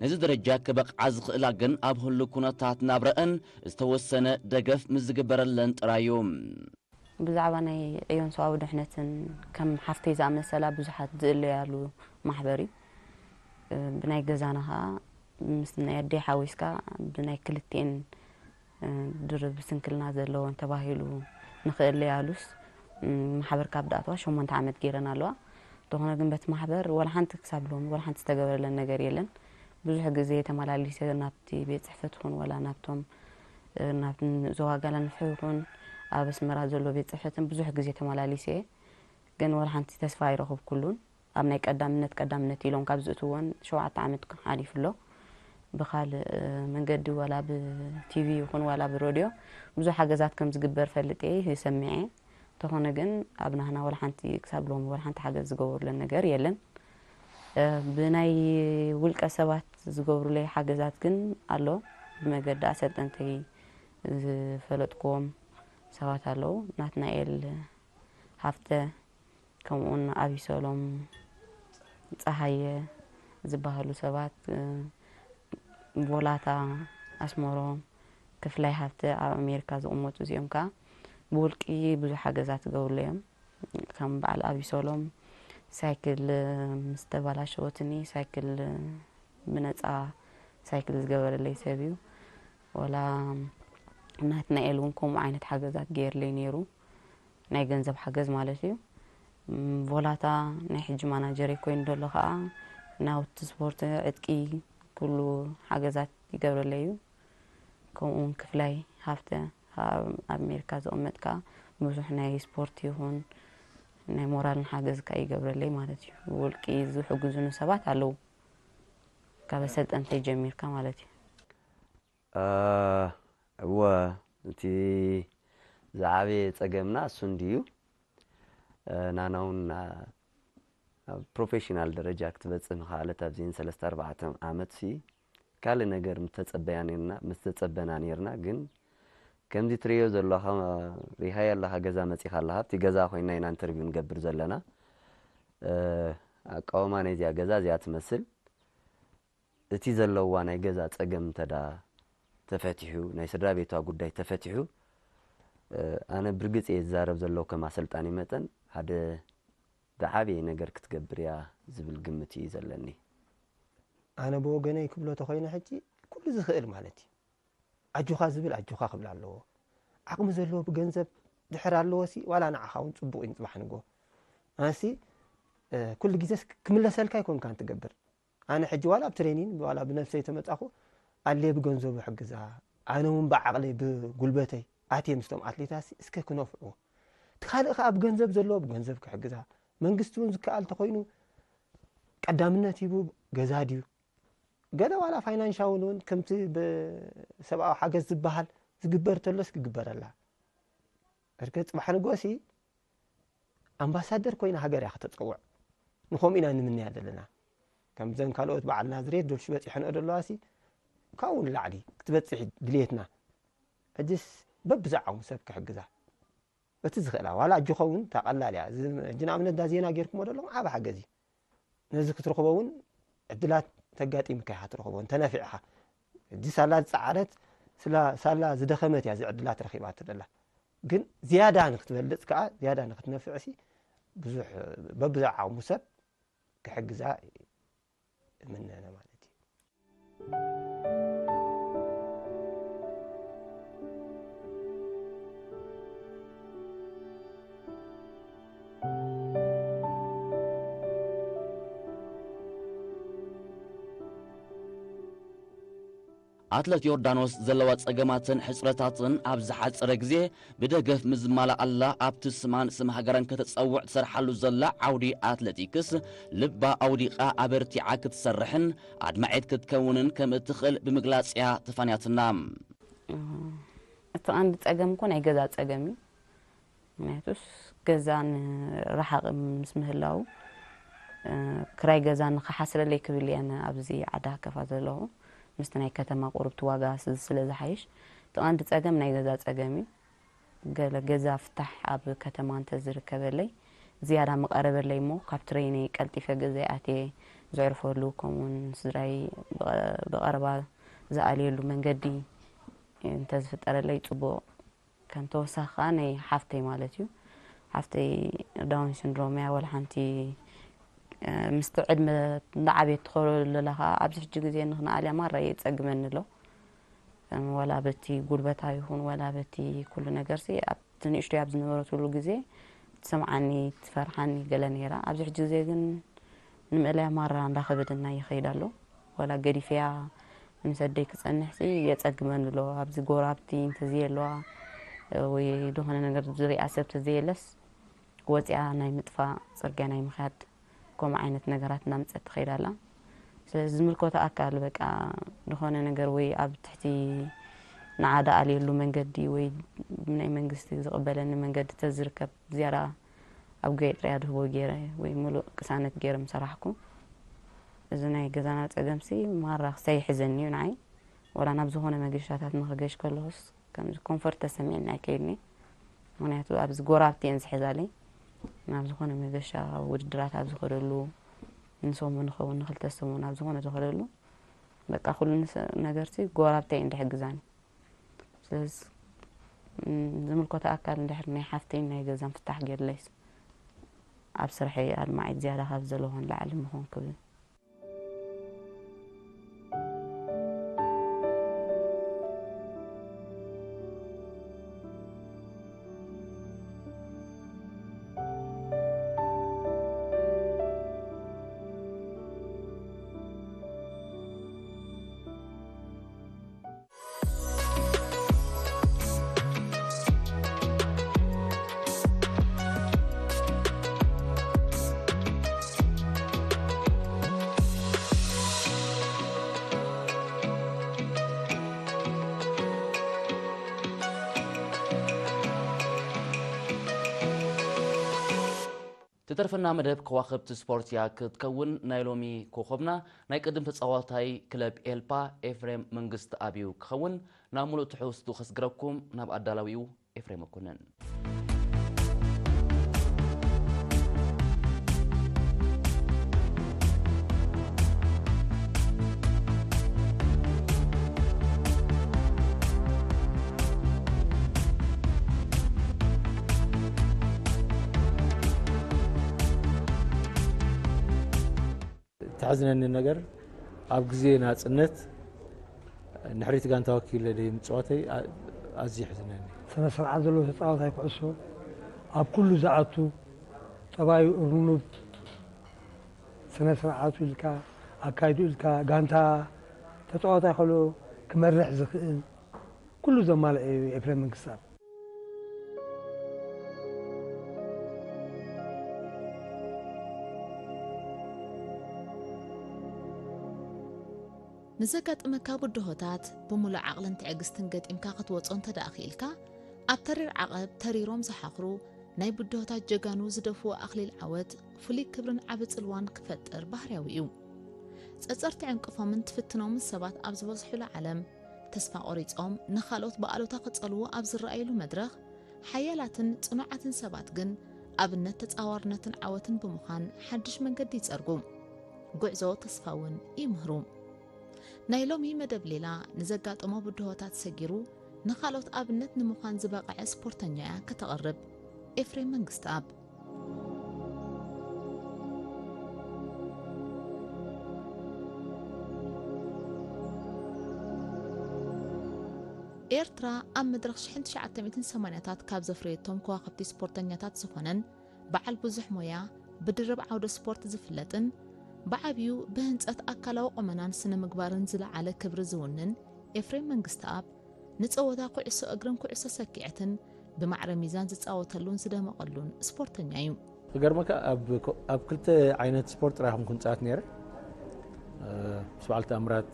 ነዚ ደረጃ ክበቕዓ ዝኽእላ ግን ኣብ ህሉ ኩነታት ናብረአን ዝተወሰነ ደገፍ ምስ ዝግበረለን ጥራይ እዩ። ብዛዕባ ናይ ዕዮን ሰብኣዊ ድሕነትን ከም ሓፍተይ ዝኣመሰላ ብዙሓት ዝእለያሉ ማሕበር እዩ። ብናይ ገዛና ኸዓ ምስ ናይ ኣደይ ሓዊስካ ብናይ ክልቲኤን ድርብ ስንክልና ዘለወን ተባሂሉ ንኽእለያሉስ ማሕበር ካብ ዝኣተዋ ሸሞንተ ዓመት ገይረን ኣለዋ። እንተኾነ ግን በቲ ማሕበር ወላ ሓንቲ ክሳብ ሎሚ ወላ ሓንቲ ዝተገበረለን ነገር የለን። ብዙሕ ግዜ ተመላሊሰ ናብቲ ቤት ፅሕፈት ይኹን ወላ ናብቶም ናብ ዞባ ጋላ ንፍሒ ይኹን ኣብ ኣስመራ ዘሎ ቤት ፅሕፈትን ብዙሕ ግዜ ተመላሊሰ እየ። ግን ወላ ሓንቲ ተስፋ ኣይረኸብኩሉን። ኣብ ናይ ቀዳምነት ቀዳምነት ኢሎም ካብ ዝእትዎን ሸውዓተ ዓመት ሓሊፉ ኣሎ። ብኻልእ መንገዲ ዋላ ብቲቪ ይኹን ዋላ ብሮድዮ ብዙሕ ሓገዛት ከም ዝግበር ፈልጥ እየ ይሰምዕ እየ። እንተኾነ ግን ኣብ ናህና ወላ ሓንቲ ክሳብ ሎሚ ወላ ሓንቲ ሓገዝ ዝገበሩለን ነገር የለን። ብናይ ውልቀ ሰባት ዝገብሩለይ ሓገዛት ግን ኣሎ። ብመገዲ ኣሰልጠንተይ ዝፈለጥክዎም ሰባት ኣለዉ። ናትናኤል ሃፍተ፣ ከምኡውን ኣቢሰሎም ጸሃየ ዝበሃሉ ሰባት፣ እ፣ ቮላታ ኣስመሮም፣ ክፍላይ ሃፍተ ኣብ ኣሜሪካ ዝቕመጡ እዚኦም ከኣ ብውልቂ ብዙሕ ሓገዛት ዝገብሩለይ እዮም። ከም በዓል ኣቢሰሎም ሳይክል ምስ ተባላሸወትኒ ሳይክል ብነጻ ሳይክል ዝገበረለይ ሰብ እዩ። ወላ ናትናኤል እውን ከምኡ ዓይነት ሓገዛት ገይርለይ ነይሩ። ናይ ገንዘብ ሓገዝ ማለት እዩ። ም፣ ቮላታ ናይ ሕጂ ማናጀረይ ኮይኑ ዘሎ ኸዓ ናውቲ ስፖርት፣ ዕጥቂ፣ ኩሉ ሓገዛት ይገብረለይ እዩ። ከምኡ እውን ክፍላይ ሃፍተ ኣብ ኣሜሪካ ዝቕመጥ ከኣ ብዙሕ ናይ ስፖርት ይኹን ናይ ሞራልን ሓገዝ ከኣ ይገብረለይ ማለት እዩ። ብውልቂ ዝሕግዙኒ ሰባት ኣለዉ፣ ካብ ኣሰልጠንተይ ጀሚርካ ማለት እዩ። እወ፣ እቲ ዝዓበየ ጸገምና እሱ እንድዩ። ናና እውን ኣብ ፕሮፌሽናል ደረጃ ክትበጽእ ምኽኣለት ኣብዚን ሰለስተ ኣርባዕተ ዓመት ሲ ካልእ ነገር ምተጸበያ ነርና ምስተጸበና ነርና። ግን ከምዚ ትርእዮ ዘለኻ ሪሃያ ኣለኻ፣ ገዛ መጺኻ ኣለኻ። ኣብቲ ገዛ ኮይና ኢና ኢንተርቪው ንገብር ዘለና። ኣቃውማ ናይዚኣ ገዛ እዚኣ ትመስል። እቲ ዘለዋ ናይ ገዛ ጸገም እንተዳ ተፈቲሑ፣ ናይ ስድራ ቤቷ ጉዳይ ተፈቲሑ፣ ኣነ ብርግጽ እየ ዝዛረብ ዘለዉ ከም ኣሰልጣኒ መጠን ሓደ ዝዓበየ ነገር ክትገብር እያ ዝብል ግምት እዩ ዘለኒ። ኣነ ብወገነይ ክብሎ ተኾይነ ሕጂ ኩሉ ዝኽእል ማለት እዩ። ኣጆኻ ዝብል ኣጆኻ ክብል ኣለዎ። ዓቕሚ ዘለዎ ብገንዘብ ድሕር ኣለዎ ሲ ዋላ ንዓኻ እውን ጽቡቕ እዩ ንጽባሕ ንግሆ። ኣነሲ ኩሉ ግዜስ ክምለሰልካ ኣይኮንካን ትገብር። ኣነ ሕጂ ዋላ ኣብ ትሬኒን ዋላ ብነብሰይ ተመጻኹ ኣድልየ ብገንዘቡ ሕግዛ፣ ኣነ እውን ብዓቕለይ ብጉልበተይ ኣትየ ምስቶም ኣትሌታሲ እስከ ክነፍዕዎ። እቲ ካልእ ከኣ ብገንዘብ ዘለዎ ብገንዘብ ክሕግዛ፣ መንግስቲ እውን ዝከኣል ተኾይኑ ቀዳምነት ሂቡ ገዛ ድዩ ገለ ዋላ ፋይናንሻውን እውን ከምቲ ብሰብኣዊ ሓገዝ ዝበሃል ዝግበር ተሎስ ክግበረላ። እርግጥ ጽባሕ ንጎሲ ኣምባሳደር ኮይና ሃገር እያ ከተጸውዕ። ንኸምኡ ኢና ንምንያ ዘለና። ከምዘን ካልኦት በዓል ናዝሬት ዶልሽ በጺሐንኦ ዘለዋ ሲ ካብኡ ንላዕሊ ክትበጽሕ ድልየትና። ሕጅስ በብዛዕባኡ ሰብ ክሕግዛ በቲ ዝኽእላ ዋላ ኣጆኻ እውን እታ ቀላል እያ። እዚ ሕጂ ንኣብነት እንዳ ዜና ጌርኩሞ ዘለኹም ዓቢ ሓገዝ እዩ። ነዚ ክትረኽቦ እውን ዕድላት ተጋጢምካ ኢኻ ትረኽቦ እንተነፊዕኻ። ሕጂ ሳላ ዝጸዓረት ስላ- ሳላ ዝደኸመት እያ እዚ ዕድላት ረኺባቶ ዘላ። ግን ዝያዳ ንክትበልጽ ከኣ ዝያዳ ንክትነፍዕሲ ብዙሕ በብዛዕባኡ ሰብ ክሕግዛ እምነነ ማለት እዩ። ኣትለት ዮርዳኖስ ዘለዋ ጸገማትን ሕጽረታትን ኣብ ዝሓጸረ ግዜ ብደገፍ ምዝማላኣላ ኣብቲ ስማን ስም ሃገራን ከተጸውዕ ትሰርሓሉ ዘላ ዓውዲ ኣትለቲክስ ልባ ኣውዲቓ ኣበርቲዓ ክትሰርሕን ኣድማዒት ክትከውንን ከም እትኽእል ብምግላጽ እያ ተፋንያትና። እቲ ቀንዲ ጸገም እኮ ናይ ገዛ ጸገም እዩ። ምክንያቱስ ገዛን ርሓቕ ምስ ምህላው ክራይ ገዛ ንኽሓስረለይ ክብል እየን ኣብዚ ዓዲ ሃከፋ ዘለኹ ምስቲ ናይ ከተማ ቁርብቲ ዋጋ ስለ ዝሓይሽ እቲ ቀንዲ ጸገም ናይ ገዛ ጸገም እዩ። ገለ ገዛ ፍታሕ ኣብ ከተማ እንተዝርከበለይ ዝያዳ ምቐረበለይ እሞ ካብ ትሬነይ ቀልጢፈ ገዛይ ኣትየ ዘዕርፈሉ ከምኡውን ስድራይ ብቐረባ ዝኣልየሉ መንገዲ እንተዝፍጠረለይ ጽቡቕ። ከም ተወሳኺ ከዓ ናይ ሓፍተይ ማለት እዩ። ሓፍተይ ዳውን ሲንድሮም እያ፣ ወላ ሓንቲ ምስቲ ዕድመ እንዳዓብየት ትኸዶ ለላ ከዓ ኣብዚ ሕጂ ግዜ ንክንኣልያ ማራ የፀግመኒ ኣሎ። ወላ በቲ ጉልበታ ይኹን ወላ በቲ ኩሉ ነገር ሲ ኣብቲ ንእሽቶይ ኣብ ዝነበረትሉ ግዜ ትሰምዓኒ ትፈርሓኒ ገለ ነይራ። ኣብዚ ሕጂ ግዜ ግን ንምእላይ ኣማራ እንዳኸበደና ይኸይድ ኣሎ። ዋላ ገዲፈያ ምስ ኣደይ ክጸንሕሲ የጸግመኒ ኣሎ። ኣብዚ ጎራብቲ እንተዘየለዋ ወይ ዝኾነ ነገር ዝሪኣ ሰብ ተዘየለስ ወፂኣ ናይ ምጥፋእ፣ ፅርግያ ናይ ምኽያድ ከምኡ ዓይነት ነገራት እናምፀት ትኸይድ ኣላ። ስለዚ ዝምልከቶ ኣካል በቃ ዝኾነ ነገር ወይ ኣብ ትሕቲ ንዓ ዝኣልየሉ መንገዲ ወይ ብናይ መንግስቲ ዝቕበለኒ መንገዲ ተዝርከብ ዝያዳ ኣብ ገይጥርያ ድህቦ ገይረ ወይ ምሉእ ቅሳነት ገይረ ምሰራሕኩ። እዚ ናይ ገዛና ፀገምሲ ማራ ክሳይ ይሕዘኒ እዩ ንዓይ። ወላ ናብ ዝኾነ መገሻታት ንኽገሽ ከለኹስ ከምዚ ኮንፈርት ተሰሚዕኒ ኣይከይድኒ። ምክንያቱ ኣብዚ ጎራብቲ እየን ዝሕዛለይ። ናብ ዝኾነ መገሻ ውድድራት ኣብ ዝኸደሉ ንሰሙን ንኸውን ንክልተ ሰሙን ኣብ ዝኾነ ዝኸደሉ በቃ ኩሉ ነገርሲ ጎራብቲ እየን ዝሕግዛኒ። ስለዚ ዝምልከቶ ኣካል እንድሕር ናይ ሓፍተይን ናይ ገዛን ፍታሕ ገይርለይስ ኣብ ስርሐይ ኣድማዒት ዝያዳ ካብ ዘለኹ ንላዕሊ ምኾን ክብል። ትተርፈና መደብ ከዋኽብቲ ስፖርት እያ ክትከውን። ናይ ሎሚ ኮኸብና ናይ ቅድም ተጻዋታይ ክለብ ኤልፓ ኤፍሬም መንግስትኣብ እዩ ክኸውን። ናብ ሙሉእ ትሕዝቱ ከስግረኩም ናብ ኣዳላዊኡ ኤፍሬም መኮነን። ተሕዝነኒ ነገር ኣብ ግዜ ናጽነት ንሕሪት ጋንታ ወኪለ ደይ ምጽዋተይ ኣዝዩ ይሕዝነኒ። ስነ ስርዓት ዘለዎ ተጻዋታይ ኩዕሶ ኣብ ኩሉ ዝኣቱ ጠባዩ እርኑብ ስነ ስርዓቱ ኢልካ ኣካይዱ ኢልካ ጋንታ ተጻዋታይ ከሎ ክመርሕ ዝኽእል ኩሉ ዘማልአ እዩ ኤፍሬም መንግስትኣብ። ንዘጋጥመካ ብድሆታት ብምሉእ ዓቕልን ትዕግስትን ገጢምካ ክትወጾ እንተ ደኣ ክኢልካ፣ ኣብ ተሪር ዓቐብ ተሪሮም ዝሓኽሩ ናይ ብድሆታት ጀጋኑ ዝደፍኡ ኣኽሊል ዓወት ፍሉይ ክብርን ዓቢ ጽልዋን ክፈጥር ባህርያዊ እዩ። ጸጸርቲ ዕንቅፎምን ትፍትኖምን ሰባት ኣብ ዝበዝሑሉ ዓለም፣ ተስፋ ቆሪጾም ንኻልኦት ብኣሉታ ክጸልዉ ኣብ ዝረኣዩሉ መድረኽ፣ ሓያላትን ጽኑዓትን ሰባት ግን ኣብነት ተጻዋርነትን ዓወትን ብምዃን ሓድሽ መንገዲ ይጸርጉ። ጉዕዞ ተስፋ እውን ይምህሩ። ናይ ሎሚ መደብ ሌላ ንዘጋጠሞ ብድሆታት ሰጊሩ ንኻልኦት ኣብነት ንምዃን ዝበቕዐ ስፖርተኛ እያ ከተቕርብ። ኤፍሬም መንግስተኣብ። ኤርትራ ኣብ መድረኽ ሽሕን ትሽዓተ ሚእትን ሰማንያታት ካብ ዘፍረየቶም ከዋኽብቲ ስፖርተኛታት ዝኾነን በዓል ብዙሕ ሞያ፣ ብድርብ ዓውደ ስፖርት ዝፍለጥን ብዓብዩ ብህንጸት ኣካላዊ ቁመናን ስነ ምግባርን ዝለዓለ ክብሪ ዝውንን ኤፍሬም መንግስተኣብ፣ ንጸወታ ኩዕሶ እግርን ኩዕሶ ሰኪዐትን ብማዕረ ሚዛን ዝጻወተሉን ዝደመቐሉን ስፖርተኛ እዩ። ክገርመካ፣ ኣብ ኮ-፣ ኣብ ክልተ ዓይነት ስፖርት ጥራይ ኮንኩ ንጻወት ነይረ። እ፣ ምስ በዓል ተኣምራት፣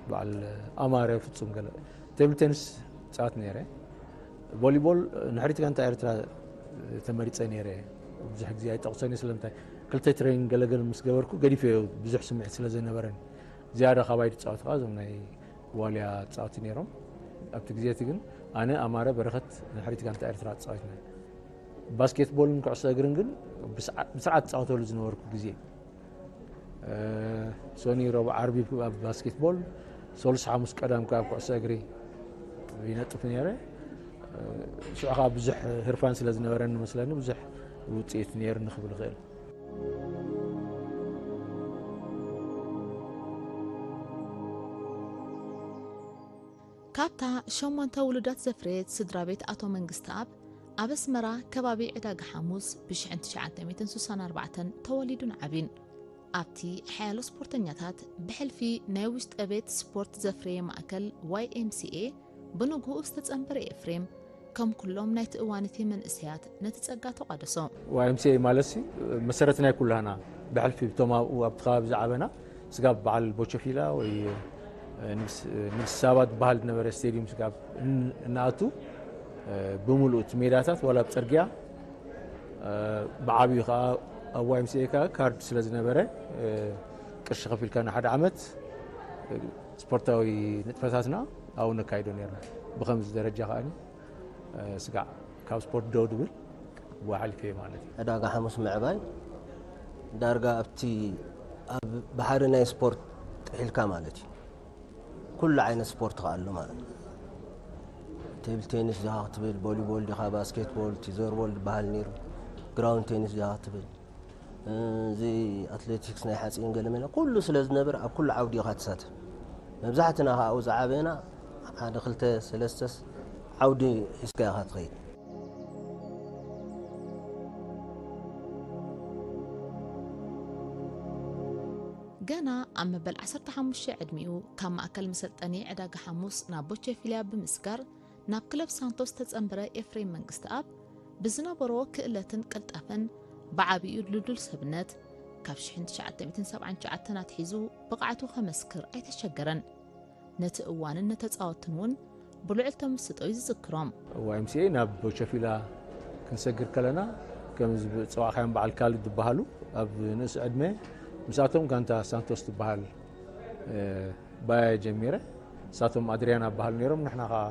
በዓል ኣማረ ፍጹም ገለ ቴብል ቴኒስ ጻወት ነይረ። ቮሊቦል ንሕሪት ጋንታ ኤርትራ ተመሪጸ ነይረ። ብዙሕ ግዜ ኣይጠቕሶን እየ፣ ስለምንታይ፣ ክልተ ትሬኒንግ ገለገል ምስ ገበርኩ ገዲፈዮ፣ ብዙሕ ስምዒት ስለ ዘይነበረን። ዝያዳ ካባይ ዝጻወቱ ከኣ እዞም ናይ ዋልያ ጻወቲ ነይሮም። ኣብቲ ግዜ እቲ ግን ኣነ፣ ኣማረ፣ በረኸት ንሕሪት ጋንታ ኤርትራ ጻወትና። ባስኬትቦልን ኩዕሶ እግርን ግን ብስዓ-፣ ብስርዓት ጻወተሉ ዝነበርኩ ግዜ። እ፣ ሶኒ፣ ረቡዕ፣ ዓርቢ ኣብ ባስኬትቦል፣ ሰሉስ፣ ሓሙስ፣ ቀዳም ከኣ ኣብ ኩዕሶ እግሪ ይነጥፍ ነይረ። እ፣ ሽዑ ከኣ ብዙሕ ህርፋን ስለ ዝነበረኒ መስለኒ ብዙሕ ውጽኢት ነይርኒ ክብል እኽእል። ካብታ ሸሞንተ ውሉዳት ዘፍረየት ስድራ ቤት ኣቶ መንግስተኣብ፣ ኣብ ኣስመራ ከባቢ ዕዳጋ ሓሙስ ብ ሽሕን ትሽዓተ ሚእትን ስሳን ኣርባዕተን ተወሊዱን ዓብዩን። ኣብቲ ሓያሎ ስፖርተኛታት ብሕልፊ ናይ ውሽጠ ቤት ስፖርት ዘፍረየ ማእከል ዋይ ኤም ሲ ኤ ብንግሆኡ ዝተጸንበረ ኤፍሬም፣ ከም ኩሎም ናይቲ እዋን እቲ መንእሰያት ነቲ ጸጋ ተቋደሶ። ዋይ ኤም ሲ ኤ ማለት ሲ መሰረት ናይ ኩላህና፣ ብሕልፊ እቶም ኣብኡ ኣብቲ ከባቢ ዝዓበና ስጋብ በዓል ቦቸፊላ ወይ፣ እ፣ ንግስ-፣ ንግስ ሳባ ዝበሃል ዝነበረ ስቴድዩም ስጋብ እን-፣ እናኣቱ፣ እ፣ ብምሉእ እቲ ሜዳታት ዋላ ኣብ ጽርግያ፣ እ፣ ብዓብዩ ከኣ ኣብ ዋይ ኤም ሲ ኤ ከኣ ካርድ ስለ ዝነበረ፣ እ፣ ቅርሺ ከፊልካ ንሓደ ዓመት፣ እ፣ ስፖርታዊ ንጥፈታትና ኣብኡ ነካይዶ ነርና። ብኸምዚ ደረጃ ከኣ፣ እ፣ ስጋዕ ካብ ስፖርት ደው ድብል ብኡ ሓሊፈ ማለት እዩ። ዕዳጋ ሓሙስ ምዕባይ ዳርጋ ኣብቲ ኣብ ባሕሪ ናይ ስፖርት ጥሒልካ ማለት እዩ። ኩሉ ዓይነት ስፖርት ከኣ ኣሎ ማለት እዩ። ቴብል ቴኒስ ዲኻ ክትብል፣ ቮሊቦል ዲኻ፣ ባስኬትቦል፣ ቲዘርቦል ዝበሃል ነይሩ፣ ግራውንድ ቴኒስ ዲኻ ክትብል፣ እ፣ እዚ ኣትሌቲክስ ናይ ሓፂን ገለ መለ ኩሉ ስለ ዝነብር ኣብ ኩሉ ዓውዲ ኢኻ ትሳተፍ። መብዛሕትና ከኣ ኣብኡ ዝዓበና ሓደ ክልተ ሰለስተስ ዓውዲ ሒዝካ ኢኻ ትኸይድ። ገና ኣብ መበል ዓሰርተ ሓሙሽተ ዕድሚኡ ካብ ማእከል መሰልጠኒ ዕዳጋ ሓሙስ ናብ ቦቸፊልያ ብምስጋር ናብ ክለብ ሳንቶስ ዝተጸንበረ ኤፍሬም መንግስተኣብ፣ ብዝነበሮ ክእለትን ቅልጣፈን ብዓቢኡ ድልዱል ሰብነት፣ ካብ ሽሕን ትሽዓተ ሚእትን ሰብዓን ትሽዓተን ኣትሒዙ ብቕዓቱ ከመስክር ኣይተሸገረን። ነቲ እዋንን ንተጻወትትን እውን ብልዑል ተመስጦ እዩ ዝዝክሮም። ዋይ ኤም ሲ ኤ ናብ ቦቸፊላ ክንሰግር ከለና፣ ከም ዝብ-፣ ዝጸዋዕካዮም በዓል ካልድ ዝበሃሉ ኣብ ንእስ ዕድመ፣ ምስኣቶም ጋንታ ሳንቶስ ትበሃል፣ እ፣ ባያ ጀሚረ። ንሳቶም ኣድሪያና በሃሉ ነይሮም፣ ንሕና ኸዓ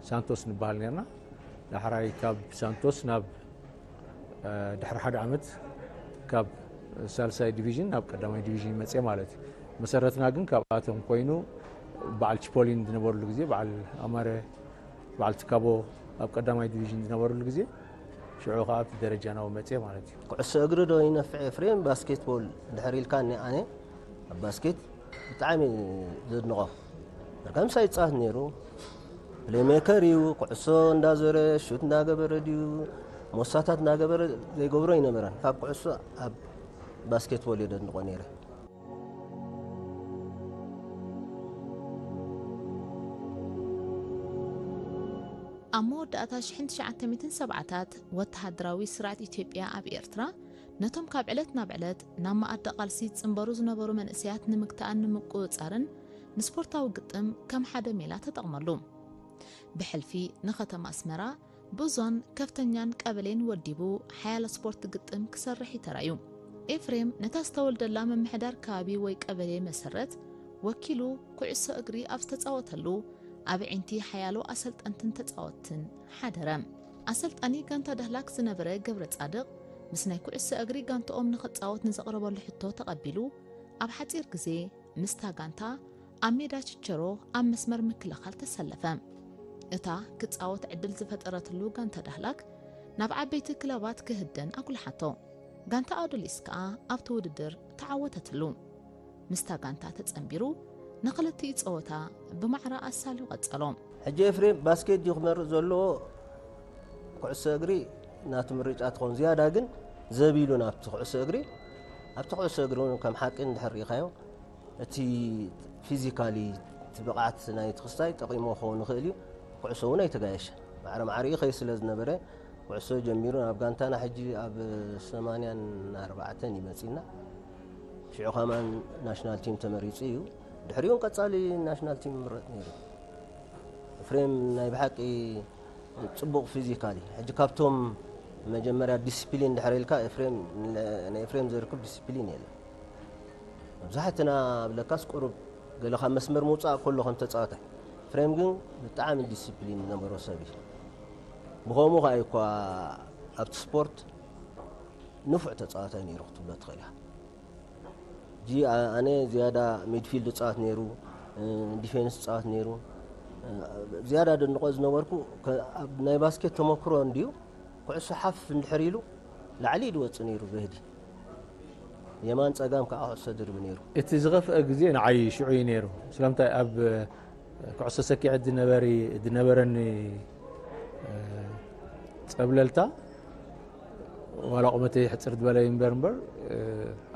ሳንቶስ ንበሃል ነርና። ዳሕራይ ካብ ሳንቶስ ናብ፣ እ፣ ድሕሪ ሓደ ዓመት ካብ ሳልሳይ ዲቪዥን ናብ ቀዳማይ ዲቪዥን መጽየ ማለት እዩ። መሰረትና ግን ካብኣቶም ኮይኑ፣ በዓል ቺፖሊን ዝነበሩሉ ግዜ፣ በዓል ኣማረ፣ በዓል ትካቦ ኣብ ቀዳማይ ዲቪዥን ዝነበሩሉ ግዜ፣ ሽዑ ኸዓ ኣብቲ ደረጃ ናብኡ መጽየ ማለት እዩ። ኩዕሶ እግሪ ዶ ይነፍዕ ኤፍሬም፣ ባስኬትቦል ድሕር ኢልካኒ፣ ኣነ ኣብ ባስኬት ብጣዕሚ ዘድንቖ። በቃ ምሳይ ይጻወት ነይሩ። ፕሌይሜከር እዩ፣ ኩዕሶ እንዳዞረ፣ ሹት እንዳገበረ ድዩ፣ ሞሳታት እንዳገበረ ዘይገብሮ ኣይነበረን። ካብ ኩዕሶ ኣብ ባስኬትቦል እየ ዘድንቖ ነይረ። ኣብ መወዳእታ ሽሕን ትሽዓተ ሚእትን ሰብዓታት፣ ወተሃደራዊ ስርዓት ኢትዮጵያ ኣብ ኤርትራ፣ ነቶም ካብ ዕለት ናብ ዕለት ናብ መኣዲ ቃልሲ ዝጽንበሩ ዝነበሩ መንእሰያት ንምግታእን ንምቁጽጻርን፣ ንስፖርታዊ ግጥም ከም ሓደ ሜላ ተጠቕመሉ። ብሕልፊ ንኸተማ ኣስመራ ብዙን ከፍተኛን ቀበሌን ወዲቡ ሓያል ስፖርት ግጥም ክሰርሕ ይተራዩ። ኤፍሬም ነታ ዝተወልደላ ምምሕዳር ከባቢ ወይ ቀበሌ መሰረት ወኪሉ ኩዕሶ እግሪ ኣብ ዝተጻወተሉ ኣብ ዕንቲ ሓያሎ ኣሰልጠንትን ተጻወትትን ሓደረ። ኣሰልጣኒ ጋንታ ዳህላክ ዝነበረ ገብረ ጻድቕ ምስ ናይ ኩዕሶ እግሪ ጋንታኦም ንኽጻወት ንዘቕረበሉ ሕቶ ተቐቢሉ ኣብ ሓጺር ግዜ ምስታ ጋንታ ኣብ ሜዳ ችቸሮ ኣብ መስመር ምክልኻል ተሰለፈ። እታ ክጻወት ዕድል ዝፈጠረትሉ ጋንታ ዳህላክ ናብ ዓበይቲ ክለባት ክህደን ኣጉልሓቶ። ጋንታ ኣዱሊስ ከኣ ኣብቲ ውድድር ተዓወተትሉ። ምስታ ጋንታ ተጸንቢሩ ንኽልቲኡ ጸወታ ብማዕረ ኣሳልዩ ቀጸሎ። ሕጂ ኤፍሬም ባስኬት ድዩ ክመርጽ ዘለዎ? ኩዕሶ እግሪ ናቱ ምርጫ ትኸውን። ዝያዳ ግን ዘቢሉ ናብቲ ኩዕሶ እግሪ፣ ኣብቲ ኩዕሶ እግሪ እውን ከም ሓቂ እንድሕር ርኢኻዮ፣ እቲ ፊዚካሊ፣ እቲ ብቕዓት ናይቲ ክስታይ ጠቒሞ ክኸውን ይኽእል እዩ። ኩዕሶ እውን ኣይተጋየሸ። ማዕረ ማዕሪኡ ይኸይድ ስለ ዝነበረ፣ ኩዕሶ ጀሚሩ ናብ ጋንታና ሕጂ ኣብ ሰማንያን ኣርባዕተን እዩ መጺና። ሽዑ ከማን ናሽናል ቲም ተመሪጹ እዩ። ድሕሪኡን ቀጻሊ ናሽናል ቲም ይምረጽ ነይሩ። ኤፍሬም ናይ ብሓቂ ጽቡቕ ፊዚካሊ። ሕጂ ካብቶም መጀመርያ ዲስፕሊን ድሕሪ ኢልካ ኤፍሬም፣ ን-፣ ንኤፍሬም ዘርክብ ዲስፕሊን የለን። መብዛሕትና ኣብ ለካስ ቁሩብ ገለ ካብ መስመር ምውጻእ ከሎ ከም ተጻዋታይ። ኤፍሬም ግን ብጣዕሚ ዲስፕሊን ዝነበሮ ሰብ እዩ። ብኸምኡ ከኣ እዩ እኳ ኣብቲ ስፖርት ንፉዕ ተጻዋታይ ነይሩ ክትብሎ ትኽእል ኢኻ። ጂ-፣ ኣ-፣ ኣነ ዝያዳ ሚድፊልድ ጻወት ነይሩ፣ እ፣ ዲፌንስ ጻወት ነይሩ። እ፣ ዝያዳ ደንቆ ዝነበርኩ ከ-፣ ኣብ ናይ ባስኬት ተመክሮ እንድዩ፣ ኩዕሶ ሓፍ እንድሕር ኢሉ ላዕሊ ድወጽእ ነይሩ በህዲ። የማን ጸጋም ከኣ ኩዕሶ ድርቢ ነይሩ። እቲ ዝኸፍአ ግዜ ንዓይ ሽዑ እዩ ነይሩ። ስለምንታይ ኣብ ኩዕሶ ሰኪዐት ዝነበሪ-፣ ዝነበረኒ፣ እ፣ ጸብለልታ ዋላ ቁመተይ ሕጽር ዝበለ ይንበር እምበር፣ እ፣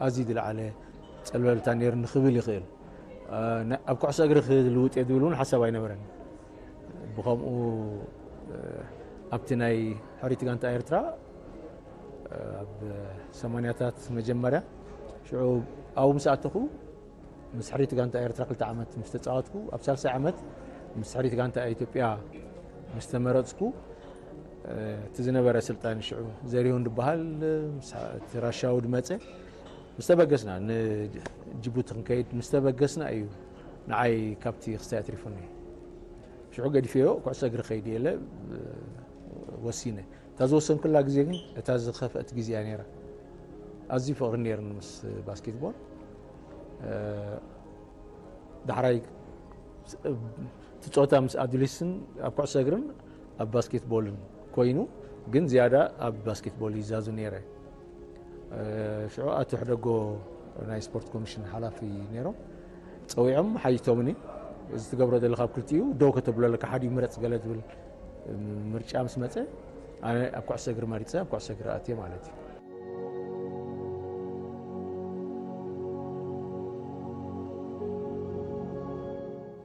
ኣዝዩ ዝለዓለ ጸብለልታ ነይርኒ ክብል ይኽእል። እ፣ ና-፣ ኣብ ኩዕሶ እግሪ ክልውጥ እየ ዝብል እውን ሓሳብ ኣይነበረን። ብኸምኡ፣ እ፣ ኣብቲ ናይ ሕሪት ጋንታ ኤርትራ፣ እ፣ ኣብ ሰማንያታት መጀመርያ ሽዑ ኣብኡ ምስ ኣተኹ፣ ምስ ሕሪት ጋንታ ኤርትራ ክልተ ዓመት ምስ ተጻወትኩ፣ ኣብ ሳልሳይ ዓመት ምስ ሕሪት ጋንታ ኢትዮጵያ ምስ ተመረጽኩ፣ እ፣ እቲ ዝነበረ ኣሰልጣኒ ሽዑ ዘሪሁን ዝበሃል፣ ምስ እቲ ራሻዊ ድመጸ፣ ምስ ተበገስና፣ ንጅቡቲ ክንከይድ ምስ ተበገስና እዩ ንዓይ ካብቲ ክስታይ ኣትሪፉኒ። ሽዑ ገዲፈዮ፣ ኩዕሶ እግሪ ከይድ የለ፣ እ፣ ወሲነ። እታ ዝወሰንኩላ ግዜ ግን እታ ዝኸፍአት ግዜ እያ ነይራ። ኣዝዩ ፍቕሪ ነይርኒ ምስ ባስኬትቦል። እ፣ ዳሕራይ እቲ ጾታ ምስ ኣዱሊስን ኣብ ኩዕሶ እግርን ኣብ ባስኬትቦልን ኮይኑ፣ ግን ዝያዳ ኣብ ባስኬትቦል ይዛዙ ነይረ። እ፣ ሽዑ ኣቶ ሕደጎ ናይ ስፖርት ኮሚሽን ሓላፊ ነይሮም። ጸዊዖም ሓይቶምኒ፣ "እዚ ትገብሮ ዘለኻ ኣብ ክልቲኡ ደው ከተብሎ ኣለካ፣ ሓዲኡ ምረጽ" ገለ ዝብል ምርጫ ምስ መጸ፣ ኣነ ኣብ ኩዕሶ እግሪ መሪጸ፣ ኣብ ኩዕሶ እግሪ ኣትየ ማለት እዩ።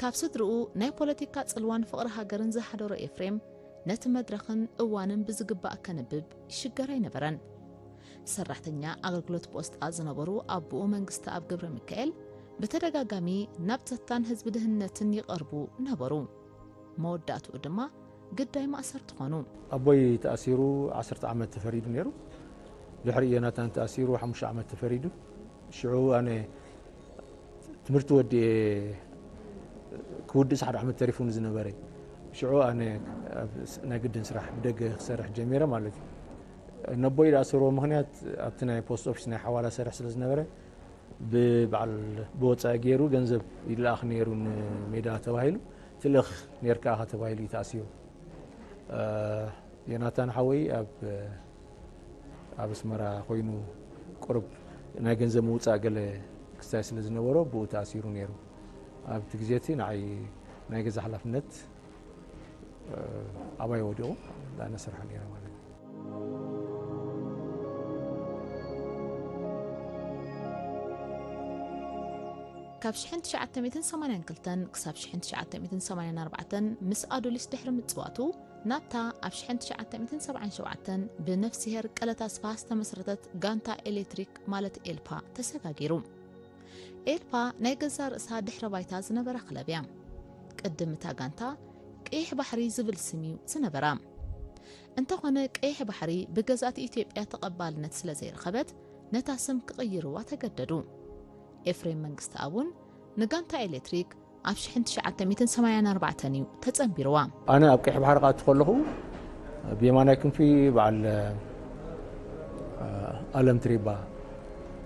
ካብ ስድርኡ ናይ ፖለቲካ ጽልዋን ፍቕሪ ሃገርን ዝሓደሮ ኤፍሬም፣ ነቲ መድረኽን እዋንን ብዝግባእ ከንብብ ይሽገር ኣይነበረን። ሰራሕተኛ ኣገልግሎት ፖስጣ ዝነበሩ ኣቦኡ መንግስተኣብ ገብረሚካኤል ብተደጋጋሚ ናብ ጸጥታን ህዝቢ ድህነትን ይቐርቡ ነበሩ። መወዳእትኡ ድማ ግዳይ ማእሰርቲ ኾኑ። ኣቦይ ተኣሲሩ ዓሰርተ ዓመት ተፈሪዱ ነይሩ። ድሕሪ ዮናታን ተኣሲሩ ሓሙሽተ ዓመት ተፈሪዱ። ሽዑ ኣነ ትምህርቲ ወዲኤ ክውድእስ ሓደ ዓመት ተሪፉኒ ዝነበረ። ሽዑ ኣነ ኣብ ስ-፣ ናይ ግድን ስራሕ ብደገ ክሰርሕ ጀሚረ ማለት እዩ። ነቦይ ዝኣሰርዎ ምኽንያት ኣብቲ ናይ ፖስት ኦፊስ ናይ ሓዋላ ሰርሕ ስለ ዝነበረ፣ ብበዓል ብወጻኢ ገይሩ ገንዘብ ይለኣኽ ነይሩ ንሜዳ ተባሂሉ፣ ትልእኽ ነርካ ኢኻ ተባሂሉ እዩ ተኣሲሩ። እ፣ ዮናታን ሓወይ ኣብ፣ ኣብ ኣስመራ ኮይኑ ቁሩብ ናይ ገንዘብ ምውጻእ ገለ ክስታይ ስለ ዝነበሮ ብኡ ተኣሲሩ ነይሩ። ኣብቲ ግዜ እቲ ንዓይ ናይ ገዛ ሓላፍነት፣ እ፣ ኣባይ ወዲቑ ኣነ ሰርሖ ነይረ ማለት እዩ። ካብ ሽሕን ትሽዓተ ሚእትን ሰማንያን ክልተን ክሳብ ሽሕን ትሽዓተ ሚእትን ሰማንያን ኣርባዕተን ምስ ኣዱሊስ ድሕሪ ምጽዋቱ፣ ናብታ ኣብ ሽሕን ትሽዓተ ሚእትን ሰብዓን ሸውዓተን ብነፍስሄር ቀለታ ኣስፍሃ ዝተመስረተት ጋንታ ኤሌክትሪክ ማለት ኤልፓ ተሰጋጊሩ። ኤልፓ ናይ ገዛእ ርእሳ ድሕረ ባይታ ዝነበራ ክለብ እያ። ቅድም እታ ጋንታ ቀይሕ ባሕሪ ዝብል ስም እዩ ዝነበራ። እንተኾነ ቀይሕ ባሕሪ ብገዛእቲ ኢትዮጵያ ተቐባልነት ስለ ዘይረኸበት ነታ ስም ክቕይርዋ ተገደዱ። ኤፍሬም መንግስተኣብ እውን ንጋንታ ኤሌክትሪክ ኣብ ሽሕን ትሽዓተ ሚእትን ሰማንያን ኣርባዕተን እዩ ተጸንቢርዋ። ኣነ ኣብ ቀይሕ ባሕሪ ክኣቱ ከለኹ ብየማናይ ክንፊ በዓል ኣለም ትሪባ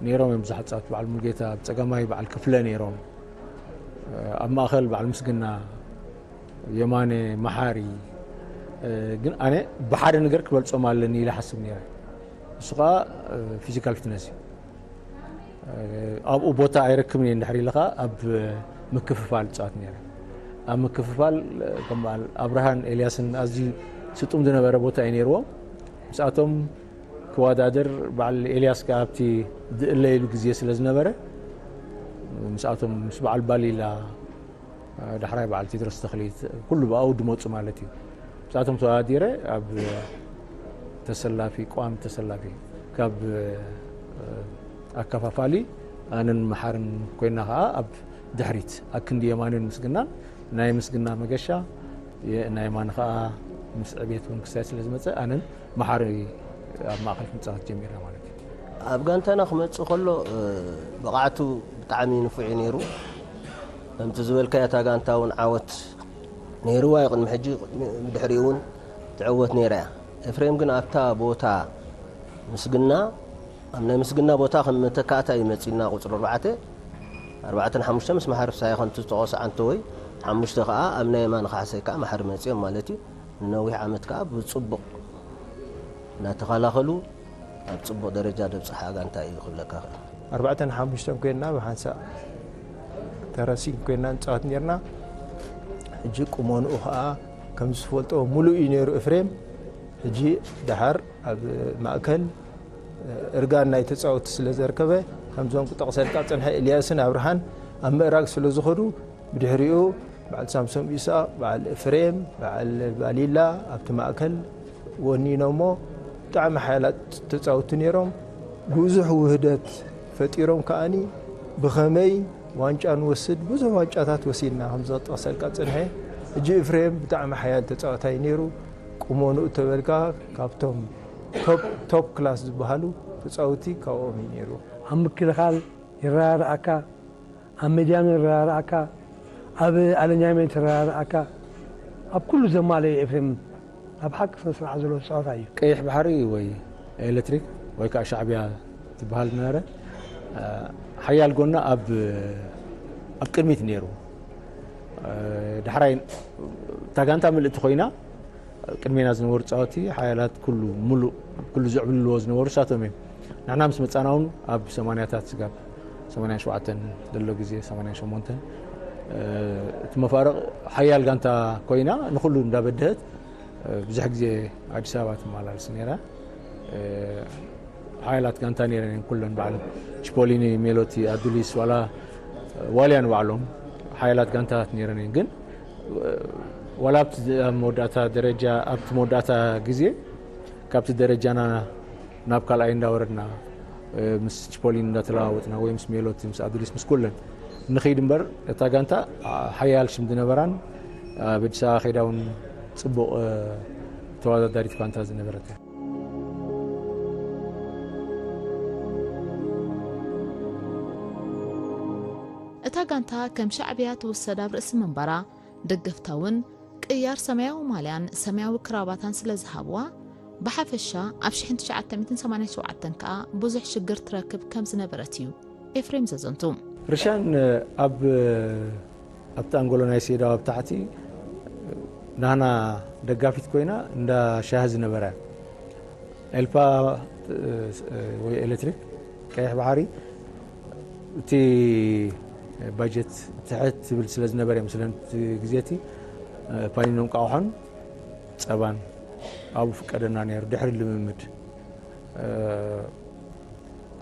ነይሮም እዮም ብዙሓት ጸወትቲ። በዓል ሙልጌታ ኣብ ጸጋማይ፣ በዓል ክፍለ ነይሮም ኣብ ማእከል፣ በዓል ምስግና፣ የማነ፣ መሓሪ። ግን ኣነ ብሓደ ነገር ክበልጾም ኣለኒ ኢለ ሓስብ ነይረ። እሱ ከኣ ፊዚካል ፊትነስ እዩ። ኣብኡ ቦታ ኣይረክብን እየ እንድሕር ኢለ ከኣ ኣብ ምክፍፋል እጻወት ነይረ። ኣብ ምክፍፋል ከም በዓል ኣብርሃን ኤልያስን ኣዝዩ ስጡም ዝነበረ ቦታ እዩ ነይርዎም። ምስኣቶም ክወዳደር በዓል ኤልያስ ከኣ ኣብቲ ዝእለይሉ ግዜ ስለ ዝነበረ ምስኣቶም ምስ በዓል ባሊላ ዳሕራይ በዓል ቴድሮስ ተኽሊት ኩሉ ብኣኡ ድመፁ ማለት እዩ። ምስኣቶም ተወዳዲረ ኣብ ተሰላፊ፣ ቋሚ ተሰላፊ ካብ ኣከፋፋሊ ኣነን መሓርን ኮይና ከዓ ኣብ ድሕሪት ኣክንዲ የማንን ምስግናን ናይ ምስግና መገሻ የ-፣ ናይ የማን ከዓ ምስ ዕቤት እውን ክሳይ ስለ ዝመፀ ኣነን መሓሪ ኣብ ማእኸል ክንፃወት ጀሚርና ማለት እዩ። ኣብ ጋንታና ክመፅእ ከሎ፣ እ፣ ብቕዓቱ ብጣዕሚ ንፉዕ እዩ ነይሩ። ከምቲ ዝበልካዮ እታ ጋንታ እውን ዓወት ነይርዋ እዩ። ቅድሚ ሕጂ፣ ቅድሚ፣ ብድሕሪኡ እውን ትዕወት ነይራ እያ። ኤፍሬም ግን ኣብታ ቦታ ምስግና፣ ኣብ ናይ ምስግና ቦታ ከም መተካእታ እዩ መፂና ቁፅሪ ኣርባዕተ፣ ኣርባዕተን ሓሙሽተን ምስ መሓሪ ፍስሃየ ከምቲ ዝተቖሰ ዓንተወይ፣ ሓሙሽተ ከዓ ኣብ ናይ የማነ ካሕሳይ ከዓ መሓሪ መፂኦም ማለት እዩ። ንነዊሕ ዓመት ከዓ ብፅቡቕ እናተኸላኸሉ ኣብ ፅቡቕ ደረጃ ደብፅሓ ጋንታ እዩ ክብለካ ክእል። ኣርባዕተን ሓሙሽተን ኮይንና ብሓንሳእ ተረሲን ኮይንና ንፃወት ነርና። ሕጂ ቁመንኡ ከዓ ከም ዝፈልጦ ሙሉእ እዩ ነይሩ ኤፍሬም። ሕጂ ደሓር ኣብ ማእከል እርጋን ናይ ተፃወቲ ስለ ዘርከበ፣ ከምዞም ክጠቕሰልካ ፅንሐ ኤልያስን ኣብርሃን ኣብ ምእራግ ስለ ዝኸዱ፣ ብድሕሪኡ በዓል ሳምሶም ኢሳቕ፣ በዓል ኤፍሬም፣ በዓል ባሊላ ኣብቲ ማእከል ወኒኖሞ ብጣዕሚ ሓያላት ተፃወቲ ነይሮም። ብዙሕ ውህደት ፈጢሮም ከኣኒ ብኸመይ ዋንጫ ንወስድ ብዙሕ ዋንጫታት ወሲድና፣ ከምዚ ክጠቕሰልካ ፅንሐ። ሕጂ ኤፍሬም ብጣዕሚ ሓያል ተፃዋታይ ነይሩ። ቁመንኡ ተበልካ ካብቶም ቶፕ፣ ቶፕ ክላስ ዝበሃሉ ተፃወቲ ካብኦም እዩ ነይሩ። ኣብ ምክልኻል ይረዳድኣካ፣ ኣብ ሜድያም ይረዳድኣካ፣ ኣብ ኣለኛይመንት ይረዳድኣካ። ኣብ ኩሉ ዘማለየ ኤፍሬም ኣብ ሓቂ ስነ ስርዓት ዘለዎ ተፃዋታይ እዩ። ቀይሕ ባሕሪ ወይ ኤሌክትሪክ ወይ ከዓ ሻዕብያ ትበሃል ነበረ። ሓያል ጎና ኣብ፣ ኣብ ቅድሚት ነይሩ። ዳሕራይ እታ ጋንታ ምልእቲ ኮይና ቅድሜና ዝነበሩ ተፃወቲ ሓያላት ኩሉ ሙሉእ ኩሉ ዝዕብልልዎ ዝነበሩ እሳቶም እዮም። ንሕና ምስ መፃና እውን ኣብ ሰማንያታት ስጋብ ሰማንያን ሸውዓተን ዘሎ ግዜ ሰማንያን ሸሞንተን እቲ መፋርቕ ሓያል ጋንታ ኮይና ንኩሉ እንዳበደሀት ብዙሕ ግዜ ኣዲስ ኣበባ ትመላለስ ነይራ። ሓያላት ጋንታ ነይረን እየን ኩለን በዓል ቺፖሊኒ፣ ሜሎቲ፣ ኣዱሊስ ዋላ ዋልያ ንባዕሎም ሓያላት ጋንታታት ነይረን እየን። ግን ዋላ ኣብቲ ዝ-፣ ኣብ መወዳእታ ደረጃ፣ ኣብቲ መወዳእታ ግዜ ካብቲ ደረጃና ናብ ካልኣይ እንዳወረድና ምስ ቺፖሊኒ እንዳተለዋወጥና ወይ ምስ ሜሎቲ፣ ምስ ኣዱሊስ፣ ምስ ኩለን ንኸይድ እምበር እታ ጋንታ ሓያል ሽም ዝነበራን ኣብ ኣዲስ ኣበባ ከይዳ እውን ፅቡቕ ተወዳዳሪት ጋንታ ዝነበረት እያ። እታ ጋንታ ከም ሻዕብያ ትውሰድ ኣብ ርእሲ ምንባራ፣ ደገፍታ እውን ቅያር ሰማያዊ ማልያን ሰማያዊ ክራባታን ስለ ዝሃብዋ፣ ብሓፈሻ ኣብ ሽሕን ትሽዓተ ሚእትን ሰማንያን ሸውዓተን ከኣ ብዙሕ ሽግር ትረክብ ከም ዝነበረት እዩ ኤፍሬም ዘዘንቱ። ርሻን ኣብ ኣብቲ ኣንጎሎ ናይ ሴዳው ኣብ ታሕቲ ናህና ደጋፊት ኮይና እንዳ ሻሂ ዝነበረ ኤልፓ ወይ ኤሌክትሪክ ቀይሕ ባሕሪ እቲ ባጀት ትሕት ትብል ስለ ዝነበረ እዮም ስለ እቲ ግዜ እቲ ፓኒኖን ቃውሖን ጸባን ኣብኡ ፍቀደና ነይሩ ድሕሪ ልምምድ።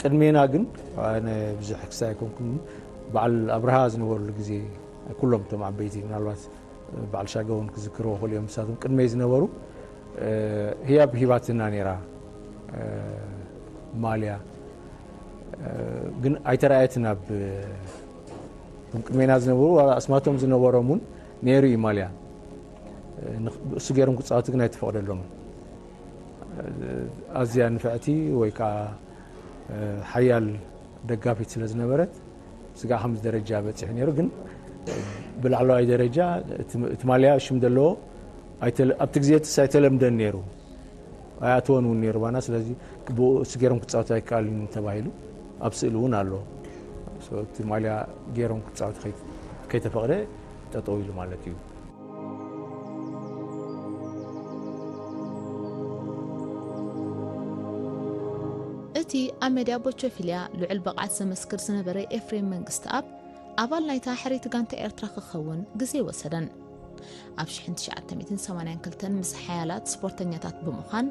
ቅድሜና ግን ኣነ ብዙሕ ክሳይ ኣይኮንኩን፣ በዓል ኣብርሃ ዝነበሩሉ ግዜ ኩሎም እቶም ዓበይቲ ምናልባት በዓል ሻገ እውን ክዝክርዎ ክእሉ እዮም። ንሳቶም ቅድመይ ዝነበሩ ህያብ ሂባትና ነይራ ማልያ፣ ግን ኣይተረኣየትን። ኣብ እቶም ቅድሜና ዝነበሩ ዋላ ኣስማቶም ዝነበሮም እውን ነይሩ እዩ ማልያ። ንኽ-፣ እሱ ገይሮም ክጻወቱ ግን ኣይተፈቕደሎምን። ኣዝያ ንፍዕቲ ወይ ከዓ ሓያል ደጋፊት ስለ ዝነበረት፣ ስጋዕ ከምዚ ደረጃ በጺሑ ነይሩ። ግን ብላዕለዋይ ደረጃ እቲ፣ እቲ ማልያ ሽም ዘለዎ ኣይተለ-፣ ኣብቲ ግዜ እትስ ኣይተለምደን ነይሩ። ኣይኣተወን እውን ነይሩ ባና። ስለዚ ብኡ እሱ ገይሮም ክጻወቱ ኣይከኣልን ተባሂሉ ኣብ ስእሊ እውን ኣሎ። So፣ እቲ ማልያ ገይሮም ክጻወቱ ከይ-፣ ከይተፈቕደ ጠጠው ኢሉ ማለት እዩ። እቲ ኣብ ሜድያ ቦቸፊልያ ልዑል ብቕዓት ዘመስክር ዝነበረ ኤፍሬም መንግስትኣብ ኣባል ናይታ ሕርይቲ ጋንታ ኤርትራ ክኸውን ግዜ ኣይወሰደን። ኣብ ሽሕን ትሽዓተ ሚእትን ሰማንያን ክልተን ምስ ሓያላት ስፖርተኛታት ብምዃን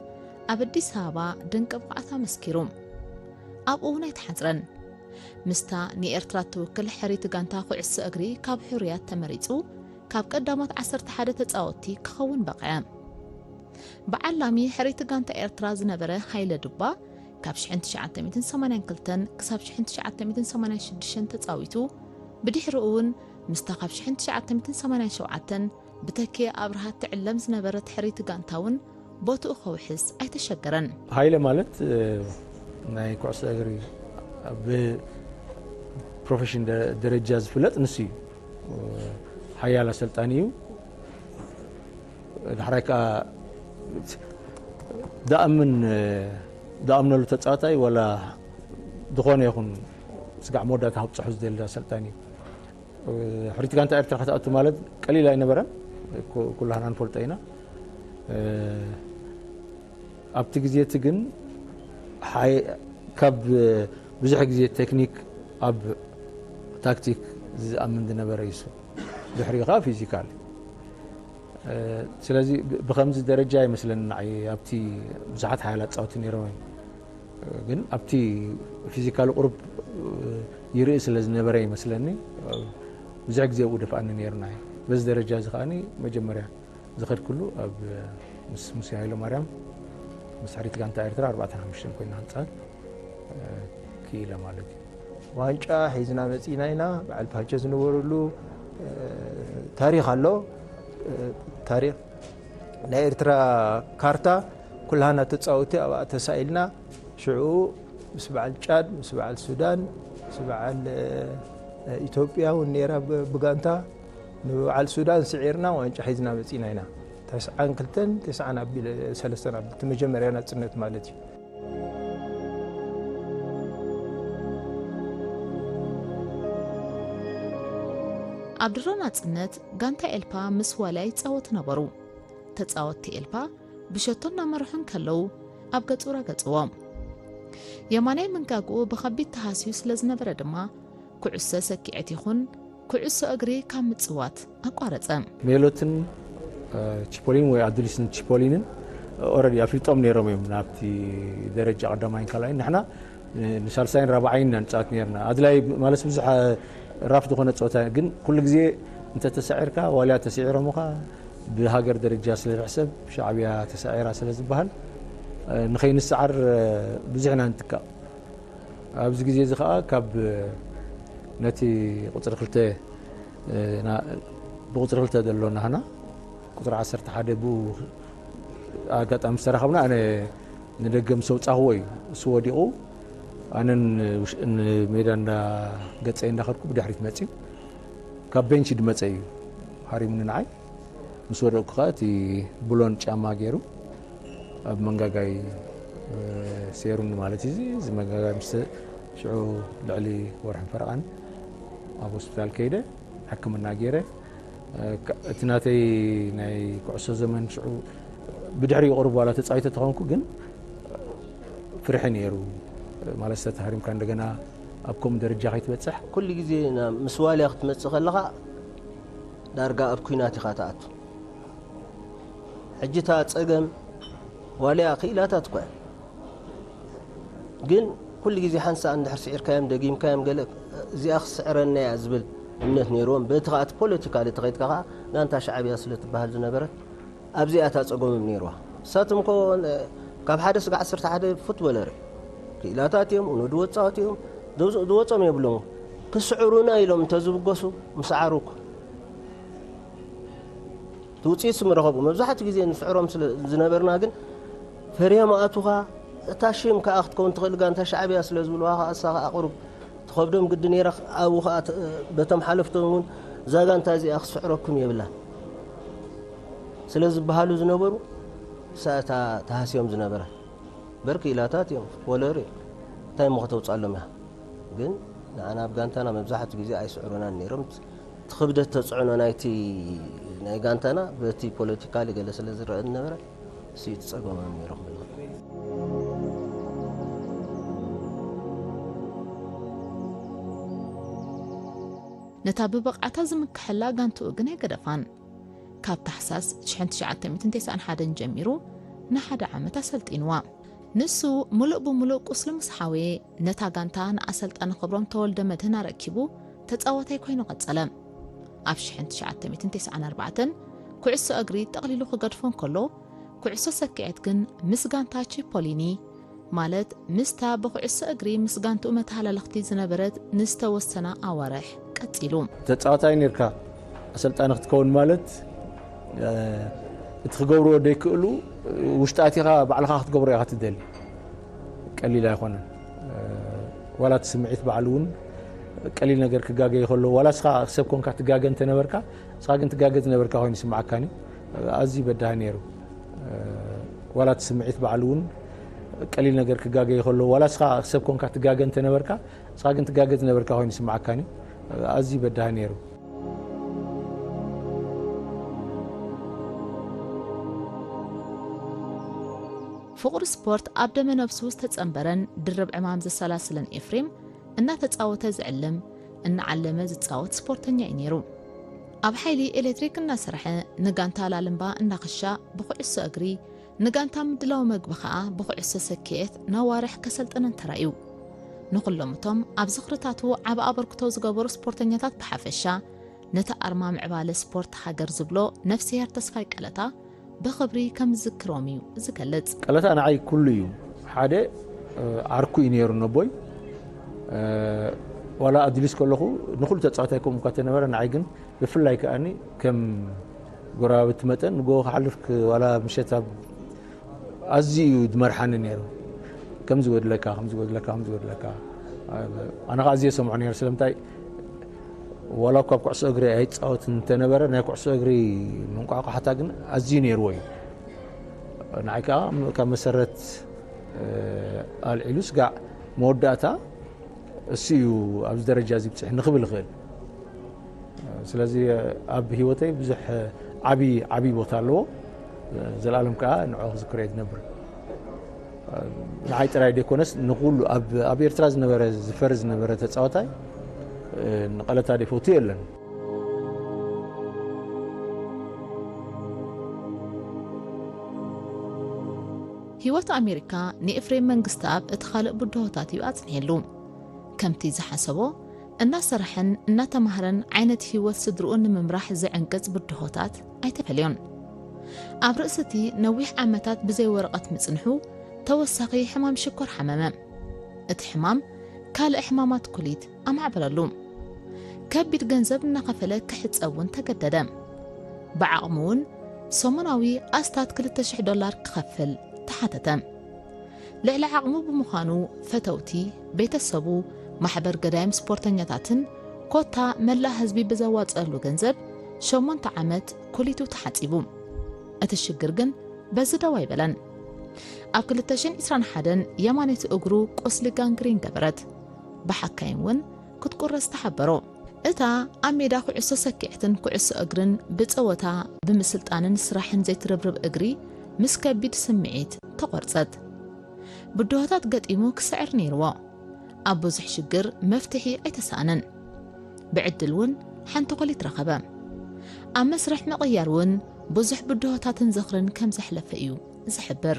ኣብ ኣዲስ ኣበባ ድንቂ ብቕዓት ኣመስኪሩ። ኣብኡ እውን ኣይተሓጽረን። ምስታ ንኤርትራ እትውክል ሕርይቲ ጋንታ ኩዕሶ እግሪ ካብ ሕሩያት ተመሪጹ ካብ ቀዳሞት ዓሰርተ ሓደ ተጻወትቲ ክኸውን በቕዐ። በዓል ላሚ ሕርይቲ ጋንታ ኤርትራ ዝነበረ ሃይለ ዱባ ካብ ሽሕን ትሽዓተ ሚእትን ሰማንያን ክልተን ክሳብ ሽሕን ትሽዓተ ሚእትን ሰማንያን ሽዱሽተን ተጻዊቱ። ብድሕሪኡ እውን ምስታ ካብ ሽሕን ትሽዓተ ሚእትን ሰማንያን ሸውዓተን ብተኪኤ ኣብርሃ ትዕለም ዝነበረት ሕርይቲ ጋንታ እውን ቦትኡ ከውሕስ ኣይተሸገረን። ሃይለ ማለት፣ እ፣ ናይ ኩዕሶ እግሪ ብፕሮፌሽን ደ-፣ ደረጃ ዝፍለጥ ንሱ እዩ። እ፣ ሓያል ኣሰልጣኒ እዩ። ዳሕራይ ከዓ ዝኣምን፣ ዝኣምነሉ ተፃዋታይ ዋላ ዝኾነ ይኹን ስጋዕ መወዳእታ ከብፅሑ ዝደሊ ኣሰልጣኒ እዩ። ሕርይቲ ጋንታ ኤርትራ ክትኣቱ ማለት ቀሊል ኣይነበረን። ኩ-፣ ኩላህና ንፈልጦ ኢና። ኣብቲ ግዜ እቲ ግን ሓይ-፣ ካብ ብዙሕ ግዜ ቴክኒክ ኣብ ታክቲክ ዝኣምን ዝነበረ እዩ እሱ። ድሕሪኡ ከዓ ፊዚካል። ስለዚ ብ-፣ ብኸምዚ ደረጃ ኣይመስለኒ ንዓይ። ኣብቲ ብዙሓት ሓያላት ጻወቲ ነይሮም እዮም። ግን ኣብቲ ፊዚካል ቁሩብ ይርኢ ስለ ዝነበረ ይመስለኒ ብዙሕ ግዜ ኣብኡ ደፍኣኒ ነይሩ ንዓይ። በዚ ደረጃ እዚ ከኣኒ መጀመርያ ዝኸድኩሉ ኣብ ምስ ሙሴ ሃይለማርያም ምስ ሕርይቲ ጋንታ ኤርትራ ኣርባዕተን ሓሙሽተን ኮይና ክንጻወት ክኢለ ማለት እዩ። ዋንጫ ሒዝና መጺና ኢና። በዓል ፓቸ ዝነበረሉ፣ እ፣ ታሪኽ ኣሎ። እ፣ ታሪኽ ናይ ኤርትራ ካርታ ኩላህና ተጻወቲ ኣብኣ ተሳኢልና። ሽዑ ምስ በዓል ጫድ፣ ምስ በዓል ሱዳን፣ ምስ በዓል፣ እ፣ ኢትዮጵያ እውን ነይራ ብ-፣ ብጋንታ። ንበዓል ሱዳን ስዒርና ዋንጫ ሒዝና መጺና ኢና። ተስዓን ክልተን፣ ተስዓን ኣቢለ፣ ሰለስተን ኣቢለ፣ እቲ መጀመርያ ናጽነት ማለት እዩ። ኣብ ድሮ ናጽነት ጋንታ ኤልፓ ምስ ዋልያ ይጻወቱ ነበሩ። ተጻወትቲ ኤልፓ ብሸቶ እናመርሑ እንከለዉ ኣብ ገጹ ረገጽዎ። የማናይ መንጋግኡ ብኸቢድ ተሃስዩ ስለ ዝነበረ ድማ ኩዕሶ ሰኪዐት ይኹን ኩዕሶ እግሪ ካብ ምጽዋት ኣቋረጸ። ሜሎትን ቺፖሊን ወይ ኣዱሊስን ቺፖሊንን ኦረዲ ኣፍሊጦም ነይሮም እዮም ናብቲ ደረጃ ቀዳማይን ካልኣይን። ንሕና ንሳልሳይን ራብዓይን ኢና ንጻወት ነይርና። ኣድላይ ማለት ብዙሕ ራፍ ዝኾነ ጸወታ ግን ኩሉ ግዜ እንተተሳዒርካ ዋልያ ተስዒሮምኻ ብሃገር ደረጃ ስለ ዝሕሰብ ሻዕብያ ተሳዒራ ስለ ዝበሃል ንኸይንሰዓር ብዙሕ ኢና ንትካእ። ኣብዚ ግዜ እዚ ኸኣ ካብ ነቲ ቁጽሪ ክልተ፣ እ፣ ና-፣ ብቁጽሪ ክልተ ዘሎ ናህና ቁጽሪ ዓሰርተ ሓደ ብኡ ኣጋጣሚ ዝተራኸብና ኣነ ንደገ ምስ ኣውጻኽዎ እዩ። እሱ ወዲቑ ኣነ ንውሽ-፣ ንሜዳ እንዳ ገጸይ እንዳኸድኩ ብድሕሪት መጺኡ ካብ ቤንች ድመጸ እዩ ሃሪሙኒ ንዓይ። ምስ ወደቕኩ ኸኣ እቲ ብሎን ጫማ ገይሩ ኣብ መንጋጋይ፣ እ፣ ሴሩኒ ማለት እዩ። እዚ መንጋጋይ ምስ ሽዑ ልዕሊ ወርሕን ፈረቓን ኣብ ሆስፒታል ከይደ ሕክምና ገይረ። እ፣ ካ-፣ እቲ ናተይ ናይ ኩዕሶ ዘመን ሽዑ ብድሕሪኡ ቁሩብ ዋላ ተጻዊተ ተኾንኩ ግን ፍርሒ ነይሩ። ማለት ተታሃሪምካ እንደገና ኣብ ከምኡ ደረጃ ከይትበጽሕ። ኩሉ ግዜ ናብ ምስ ዋልያ ክትመጽእ ከለኻ ዳርጋ ኣብ ኲናት ኢኻ ትኣቱ። ሕጂ እታ ጸገም ዋልያ ክኢላታት እኳ እያ። ግን ኩሉ ግዜ ሓንሳእ እንድሕር ስዒርካዮም ደጊምካዮም ገለ እዚኣ ክስዕረና እያ ዝብል እምነት ነይርዎም። በቲ ከኣ እቲ ፖለቲካሊ ተኸይድካ ከኣ ጋንታ ሻዕብያ ስለ ትበሃል ዝነበረት ኣብዚኣ እታ ጸገሞም ነይርዋ። ንሳቶም እኮ ን-፣ ካብ ሓደ ስጋዕ ዓሰርተ ሓደ ፉትቦለር እዮም። ክኢላታት እዮም፣ እኖ ድወጻወት እዮም፣ ዝወ-፣ ዝወጾም የብሎም። ክስዕሩና ኢሎም እንተዝብገሱ ምሰዓሩ እኮ። ትውፅኢት ስም ረኸቡ። መብዛሕትኡ ግዜ ንስዕሮም ስለ ዝነበርና ግን ፈሪሆም ኣእቱኻ፣ እታ ሽም ከኣ ክትከውን ትኽእል ጋንታ ሻዕብያ ስለ ዝብልዋ ከኣ እሳ ከኣ ቁሩብ ትኸብዶም ግዲ ነይራ። ኣብኡ ከኣ ተ-፣ በቶም ሓለፍቶም እውን እዛ ጋንታ እዚኣ ክስዕረኩም የብላን ስለ ዝበሃሉ ዝነበሩ እሳ እታ ተሃስዮም ዝነበራ። በርኪ ኢላታት እዮም ወለሪ እንታይ እሞ ከተውፅኣሎም እያ። ግን ንዓና ኣብ ጋንታና መብዛሕትኡ ግዜ ኣይስዕሩናን ነይሮም። እቲ ክብደት ተፅዕኖ ናይቲ ናይ ጋንታና በቲ ፖለቲካሊ ገለ ስለ ዝረአ ዝነበረ እሱ እዩ ዝፀገሞም ነይሩ ክብል ይኽእል። ነታ ብብቕዓታ ዝምክሐላ ጋንትኡ ግን ኣይገደፋን። ካብ ታሕሳስ ሽሕን ትሽዓተ ሚእትን ተስዓን ሓደን ጀሚሩ ንሓደ ዓመት ኣሰልጢንዋ። ንሱ ምሉእ ብምሉእ ቁስሉ ምስ ሓወየ፣ ነታ ጋንታ ንኣሰልጣኒ ክብሮም ተወልደ መድህን ኣረኪቡ ተጻዋታይ ኮይኑ ቀጸለ። ኣብ ሽሕን ትሽዓተ ሚእትን ተስዓን ኣርባዕተን ኩዕሶ እግሪ ጠቕሊሉ ክገድፎ እንከሎ፣ ኩዕሶ ሰኪዐት ግን ምስ ጋንታ ቺፖሊኒ፣ ማለት ምስታ ብኩዕሶ እግሪ ምስ ጋንትኡ መተሃላለኽቲ ዝነበረት ንዝተወሰና ኣዋርሕ ቀጺሉ። ተጻዋታይ ነርካ ኣሰልጣኒ ክትከውን ማለት፣ እ፣ እቲ ክገብርዎ ደይክእሉ ውሽጢ ኣቲኻ ባዕልኻ ክትገብሮ ኢኻ ትደሊ። ቀሊል ኣይኮነን። እ፣ ዋላ እቲ ስምዒት ባዕሉ እውን ቀሊል ነገር ክጋገ ይኸሎ። ዋላ እስኻ ሰብ ኮንካ ትጋገ እንተነበርካ፣ እስኻ ግን ትጋገ ዝነበርካ ኮይኑ ይስምዓካኒ። ኣዝዩ በዳሂ ነይሩ። እ፣ ዋላ እቲ ስምዒት ባዕሉ እውን ቀሊል ነገር ክጋገ ይኸሎ። ዋላ እስኻ ሰብ ኮንካ ትጋገ እንተነበርካ፣ እስኻ ግን ትጋገ ዝነበርካ ኮይኑ ይስምዓካኒ። ኣዝዩ በዳሂ ነይሩ። ፍቕሪ ስፖርት ኣብ ደመ ነብሱ ዝተጸንበረን ድርብ ዕማም ዘሰላስለን ኤፍሬም፣ እናተጻወተ ዝዕልም፣ እናዓለመ ዝጻወት ስፖርተኛ እዩ ነይሩ። ኣብ ሓይሊ ኤሌክትሪክ እናሰርሐ፣ ንጋንታ ላልምባ እናኸሻ ብኩዕሶ እግሪ፣ ንጋንታ ምድላው መግቢ ኸኣ ብኩዕሶ ሰኪዔት ነዋርሕ ከሰልጥነን ተራእዩ። ንኹሎም እቶም ኣብ ዝኽርታቱ ዓቢ ኣበርክቶ ዝገበሩ ስፖርተኛታት ብሓፈሻ፣ ነቲ ኣርማ ምዕባለ ስፖርት ሃገር ዝብሎ ነፍስሄር ተስፋይ ቀለታ ብኽብሪ ከም ዝዝክሮም እዩ ዝገልጽ። ቀለታ ንዓይ ኩሉ እዩ። ሓደ፣ እ፣ ዓርኩ እዩ ነይሩ ነቦይ። እ፣ ዋላ ኣድሊስ ከለኹ ንኹሉ ተጻዋታይ ከምኡ እኳ ተነበረ፣ ንዓይ ግን ብፍላይ ከኣኒ ከም ጎረባብቲ መጠን ንጎ ክሓልፍ ክ-፣ ዋላ ምሸት ኣብ ኣዝዩ እዩ ዝመርሓኒ ነይሩ። ከምዚ ጎድለካ፣ ከምዚ ጎድለካ፣ ከምዚ ጎድለካ። ኣነ ኸዓ ኣዝየ ሰምዖ ነይሩ። ስለምንታይ ዋላ እኳ ኣብ ኩዕሶ እግሪ ኣይጻወትን እንተነበረ፣ ናይ ኩዕሶ እግሪ መንቋሕቋሕታ ግን ኣዝዩ ነይርዎ እዩ። ንዓይ ከኣ ካብ መሰረት፣ እ፣ ኣልዒሉ ስጋዕ መወዳእታ እሱ እዩ ኣብዚ ደረጃ እዚ ብጽሕ ንኽብል እኽእል። ስለዚ ኣብ ህይወተይ ብዙሕ ዓቢ፣ ዓቢ ቦታ ኣለዎ። ዘላለም ከኣ ንዕኡ ክዝክሮ እየ ዝነብር። ንዓይ ጥራይ ደይኮነስ ንኹሉ ኣብ፣ ኣብ ኤርትራ ዝነበረ፣ ዝፈሪ ዝነበረ ተጻዋታይ፣ ንቐለታ ደይፈቱ የለን። ህይወት ኣሜሪካ ንኤፍሬም መንግስተኣብ እቲ ካልእ ብድሆታት እዩ ኣጽኒሕሉ። ከምቲ ዝሓሰቦ እናሰርሐን እናተማህረን ዓይነት ህይወት ስድርኡ ንምምራሕ ዝዕንቅጽ ብድሆታት ኣይተፈልዮን። ኣብ ርእሲ እቲ ነዊሕ ዓመታት ብዘይ ወረቐት ምጽንሑ ተወሳኺ ሕማም ሽኮር ሓመመ። እቲ ሕማም ካልእ ሕማማት ኩሊት ኣማዕበለሉ። ከቢድ ገንዘብ እናኸፈለ ክሕጸብ እውን ተገደደ። ብዓቕሙ እውን ሰሙናዊ ኣስታት ክልተ ሽሕ ዶላር ክኸፍል ተሓተተ። ልዕሊ ዓቕሙ ብምዃኑ ፈተውቲ፣ ቤተሰቡ፣ ማሕበር ገዳይም ስፖርተኛታትን ኮታ መላእ ህዝቢ ብዘዋጽኣሉ ገንዘብ ሸሞንተ ዓመት ኩሊቱ ተሓጺቡ። እቲ ሽግር ግን በዚ ደው ኣይበለን። ኣብ ክልተ ሽሕን ዕስራን ሓደን የማነይቲ እግሩ ቁስሊ ጋንግሪን ገበረት። ብሓካይም እውን ክትቁረጽ ተሓበሮ። እታ ኣብ ሜዳ ኩዕሶ ሰኪዕትን ኩዕሶ እግርን ብጸወታ ብምስልጣንን ስራሕን ዘይትርብርብ እግሪ ምስ ከቢድ ስምዒት ተቖርጸት። ብድሆታት ገጢሙ ክስዕር ነይርዎ። ኣብ ብዙሕ ሽግር መፍትሒ ኣይተሳእነን። ብዕድል እውን ሓንቲ ኮሊት ረኸበ። ኣብ መስርሕ ምቕያር እውን ብዙሕ ብድሆታትን ዝኽርን ከም ዘሕለፈ እዩ ዝሕብር።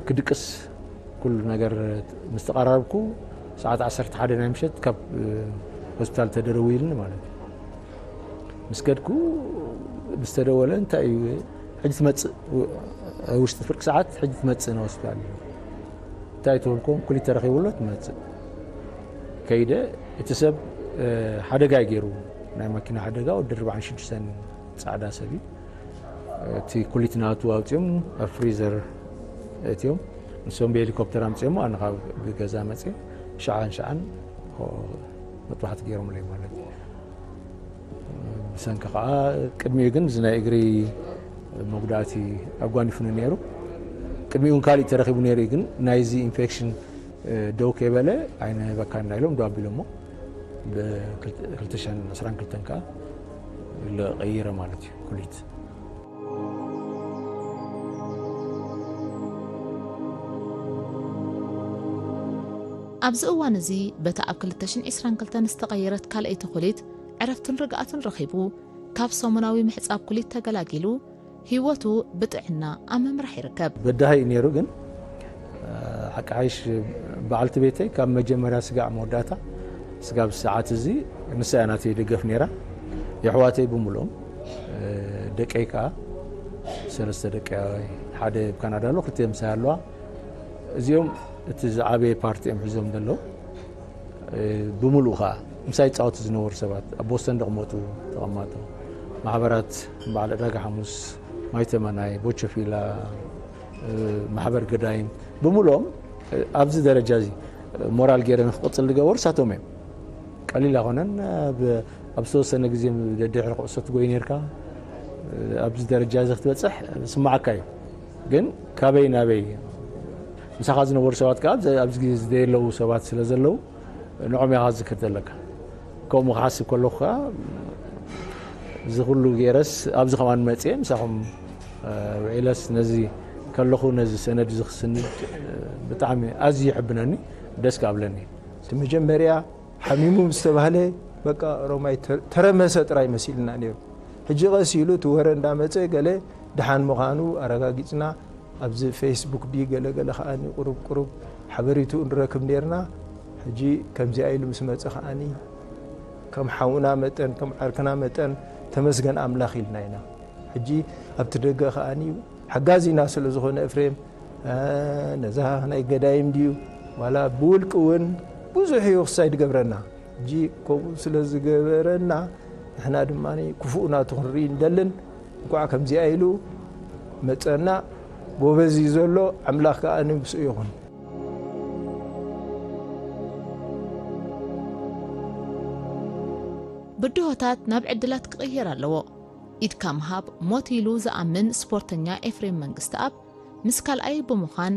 ክድቅስ ኩሉ ነገር ምስ ተቐራረብኩ፣ ሰዓት ዓሰርተ ሓደ ናይ ምሸት ካብ፣ እ፣ ሆስፒታል ተደረዊልኒ ማለት እዩ። ምስ ከድኩ፣ ምስ ተደወለ፣ "እንታይ እዩ? ሕጂ ትመጽእ፣ ው-፣ ውሽጢ ፍርቂ ሰዓት ሕጂ ትመጽእ ናብ ሆስፒታል" እዩ። እንታይ ተበልኩም? "ኩሊት ተረኺቡ ኣሎ፣ ትመጽእ" ከይደ። እቲ ሰብ፣ እ፣ ሓደጋ እዩ ገይሩ፣ ናይ ማኪና ሓደጋ፣ ወዲ ኣርባዓን ሽዱሽተን ጻዕዳ ሰብ እዩ። እቲ ኩሊት ናቱ ኣውፅኦም ኣብ ፍሪዘር እትዮም ንሶም ብሄሊኮፕተር ኣምፅኦሞ ኣነ ካብ ብገዛ መፅእ ሸዓን ሸዓን መጥባሕቲ ገይሮምለይ ማለት እዩ። ብሰንኪ ከዓ ቅድሚኡ ግን እዚ ናይ እግሪ መጉዳእቲ ኣጓኒፉኒ ነይሩ። ቅድሚኡ እውን ካሊእ ተረኪቡ ነይሩ እዩ፣ ግን ናይዚ ኢንፌክሽን ደው ከይበለ ኣይንህበካን ኢና ኢሎም ደው ኣቢሎሞ። ብ ክልተ ሽሕን ዕስራን ክልተን ከዓ ቀይረ ማለት እዩ ኩሊት። ኣብዚ እዋን እዚ በታ ኣብ ክልተ ሽሕን ዕስራን ክልተን ዝተቐየረት ካልኣይቲ ኩሊት ዕረፍትን ርግኣትን ረኺቡ ካብ ሰሙናዊ ምሕጻብ ኩሊት ተገላጊሉ ህይወቱ ብጥዕና ኣብ ምምራሕ ይርከብ። በዳሂ እዩ ነይሩ፣ ግን ሓቂ ሓይሽ በዓልቲ ቤተይ ካብ መጀመርያ ስጋዕ መወዳእታ ስጋብ ሰዓት እዚ ንሳ እያ ናተይ ደገፍ ነይራ። የሕዋተይ ብምልኦም ደቀይ ከዓ ሰለስተ ደቂ ሓደ ኣብ ካናዳ ኣሎ፣ ክልተ ምሳይ ኣለዋ። እዚኦም እቲ ዝዓበየ ፓርቲ እዮም ሒዞም ዘለዉ። ብምሉኡ ከዓ ምሳይ ይፃወቱ ዝነበሩ ሰባት ኣብ ቦስተን ደቕመጡ ተቐማጦ ማሕበራት በዓል ዕዳጋ ሓሙስ፣ ማይተመናይ፣ ቦቸፊላ፣ ማሕበር ገዳይም ብምሉኦም ኣብዚ ደረጃ እዚ ሞራል ገይረ ንክቕፅል ዝገበሩ ሳቶም እዮም። ቀሊል ኣይኮነን። ኣብ ዝተወሰነ ግዜ ደድሕሪ ኩዕሶ ትጎይ ነርካ ኣብዚ ደረጃ እዚ ክትበፅሕ ስማዓካ እዩ። ግን ካበይ ናበይ ምሳኻ ዝነበሩ ሰባት ከዓ ኣብዚ ግዜ ዝደየለዉ ሰባት ስለ ዘለዉ ንዖም ኢኻ ዝዝክር ዘለካ። ከምኡ ክሓስብ ከለኹ ከዓ እዚ ኩሉ ገይረስ ኣብዚ ከማን መፅየ ምሳኹም ውዒለስ ነዚ ከለኹ ነዚ ሰነድ እዚ ክስንድ ብጣዕሚ ኣዝዩ ይሕብነኒ፣ ደስ ክኣብለኒ። እቲ መጀመርያ ሓሚሙ ምስ ተባህለ በቃ ሮማይ ተረመሰ ጥራይ መሲልና ነይሩ። ሕጂ ቀስ ኢሉ እቲ ወረ እንዳመፀ ገለ ደሓን ምዃኑ ኣረጋጊፅና ኣብዚ ፌስቡክ ድዩ ገለ ገለ ከዓኒ ቁሩብ ቁሩብ ሓበሪትኡ ንረክብ ነይርና። ሕጂ ከምዚኣ ኢሉ ምስ መፀ ከዓኒ ከም ሓውና መጠን ከም ዓርክና መጠን ተመስገን ኣምላኽ ኢልና ኢና። ሕጂ ኣብቲ ደገ ከዓኒ ሓጋዚና ስለ ዝኾነ ኤፍሬም ነዛ ናይ ገዳይም ድዩ ዋላ ብውልቂ እውን ብዙሕ እዩ ክሳይ ድገብረና። ሕጂ ከምኡ ስለ ዝገበረና ንሕና ድማ ክፉእ ናቱ ክንርኢ እንደልን እንኳዕ ከምዚኣ ኢሉ መፀና። ጎበዝ እዩ ዘሎ፣ ኣምላኽ ከዓ ንምስኡ ይኹን። ብድሆታት ናብ ዕድላት ክቕየር ኣለዎ። ኢድካ ምሃብ ሞት ኢሉ ዝኣምን ስፖርተኛ ኤፍሬም መንግስተኣብ ምስ ካልኣይ ብምዃን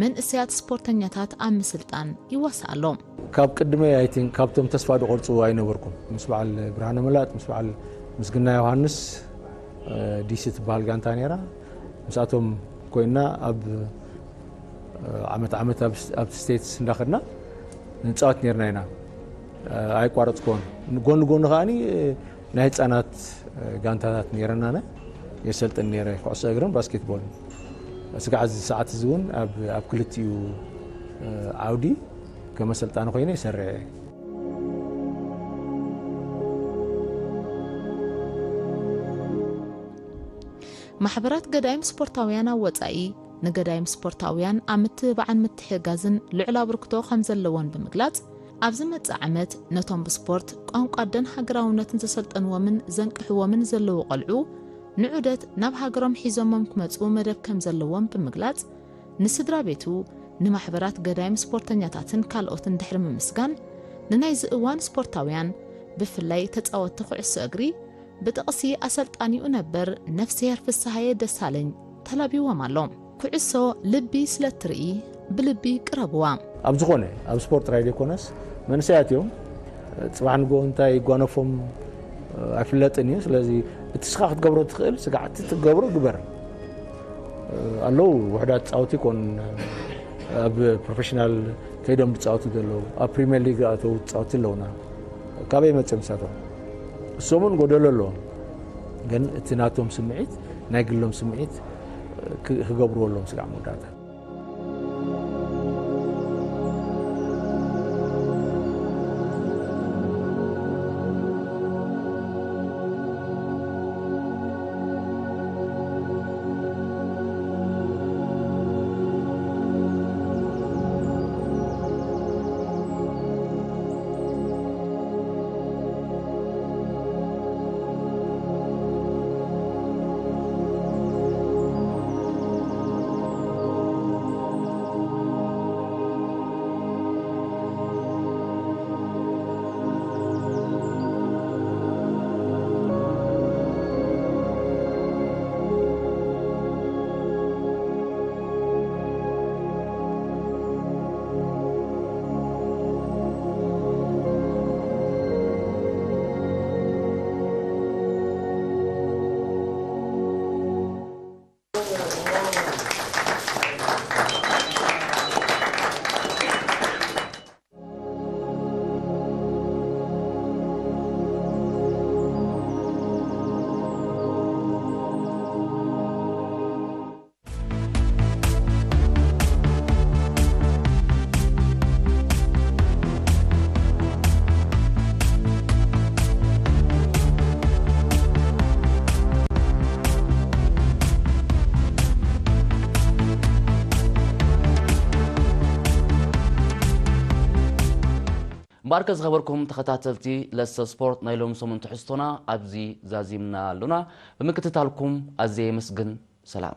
መንእሰያት ስፖርተኛታት ኣብ ምስልጣን ይዋሳእ ኣሎ። ካብ ቅድመይ I think ካብቶም ተስፋ ዝቆርፁ ኣይነበርኩን። ምስ በዓል ብርሃነ መላጥ፣ ምስ በዓል ምስግና ዮሃንስ፣ ዲሲ ትበሃል ጋንታ ነይራ። ምስኣቶም ኮይና ኣብ ዓመት ዓመት ኣብ ስቴትስ እንዳኸድና ንፃወት ነርና ኢና። ኣይቋረፅኮን። ጎኒ ጎኒ ከዓኒ ናይ ህፃናት ጋንታታት ነይረናነ የሰልጥን ነይረ ኩዕሶ እግርን ባስኬትቦልን። ስጋዕ እዚ ሰዓት እዚ እውን ኣብ ክልቲኡ ዓውዲ ከመሰልጣኒ ኮይነ ይሰርሕ እየ። ማሕበራት ገዳይም ስፖርታውያን ኣብ ወፃኢ ንገዳይም ስፖርታውያን ኣብ ምትብባዕን ምትሕጋዝን ልዑል ኣበርክቶ ከም ዘለወን ብምግላፅ፣ ኣብ ዝመፅእ ዓመት ነቶም ብስፖርት፣ ቋንቋ ኣደን ሃገራውነትን ዘሰልጠንዎምን ዘንቅሕዎምን ዘለዉ ቆልዑ ንዑደት ናብ ሃገሮም ሒዞሞም ክመፅኡ መደብ ከም ዘለዎም ብምግላፅ፣ ንስድራ ቤቱ፣ ንማሕበራት ገዳይም ስፖርተኛታትን ካልኦትን ድሕሪ ምምስጋን፣ ንናይዚ እዋን ስፖርታውያን፣ ብፍላይ ተፃወትቲ ኩዕሶ እግሪ፣ ብጥቕሲ ኣሰልጣኒኡ ነበር ነፍስሄር ፍስሃየ ደሳለኝ ተላቢዎም ኣሎ። ኩዕሶ ልቢ ስለ እትርኢ ብልቢ ቅረብዋ። ኣብ ዝኾነ ኣብ ስፖርት ጥራይ ዘይኮነስ መንእሰያት እዮም። ፅባሕ ንግሆ እንታይ ይጓነፎም ኣይፍለጥን እዩ። ስለዚ እቲ ስኻ ክትገብሮ ትኽእል ስጋዕ እቲ ትገብሮ ግበር። ኣለዉ ውሕዳት ፃውቲ ይኮን ኣብ ፕሮፌሽናል ከይዶም ዝፃወቱ ዘለዉ ኣብ ፕሪምየር ሊግ ኣተዉ ዝፃወቱ ኣለዉና። ካበይ መፅኦም ንሳቶም? እሶም እውን ጎደሎ ኣለዎም፣ ግን እቲ ናቶም ስምዒት ናይ ግሎም ስምዒት ክገብርዎ ኣለዎም ስጋዕ መወዳእታ። ባርከ ዝኸበርኩም ተኸታተልቲ ለሰ ስፖርት፣ ናይ ሎም ሰሙን ትሕዝቶና ኣብዚ ዛዚምና ኣሉና። ብምክትታልኩም ኣዝየ የመስግን። ሰላም።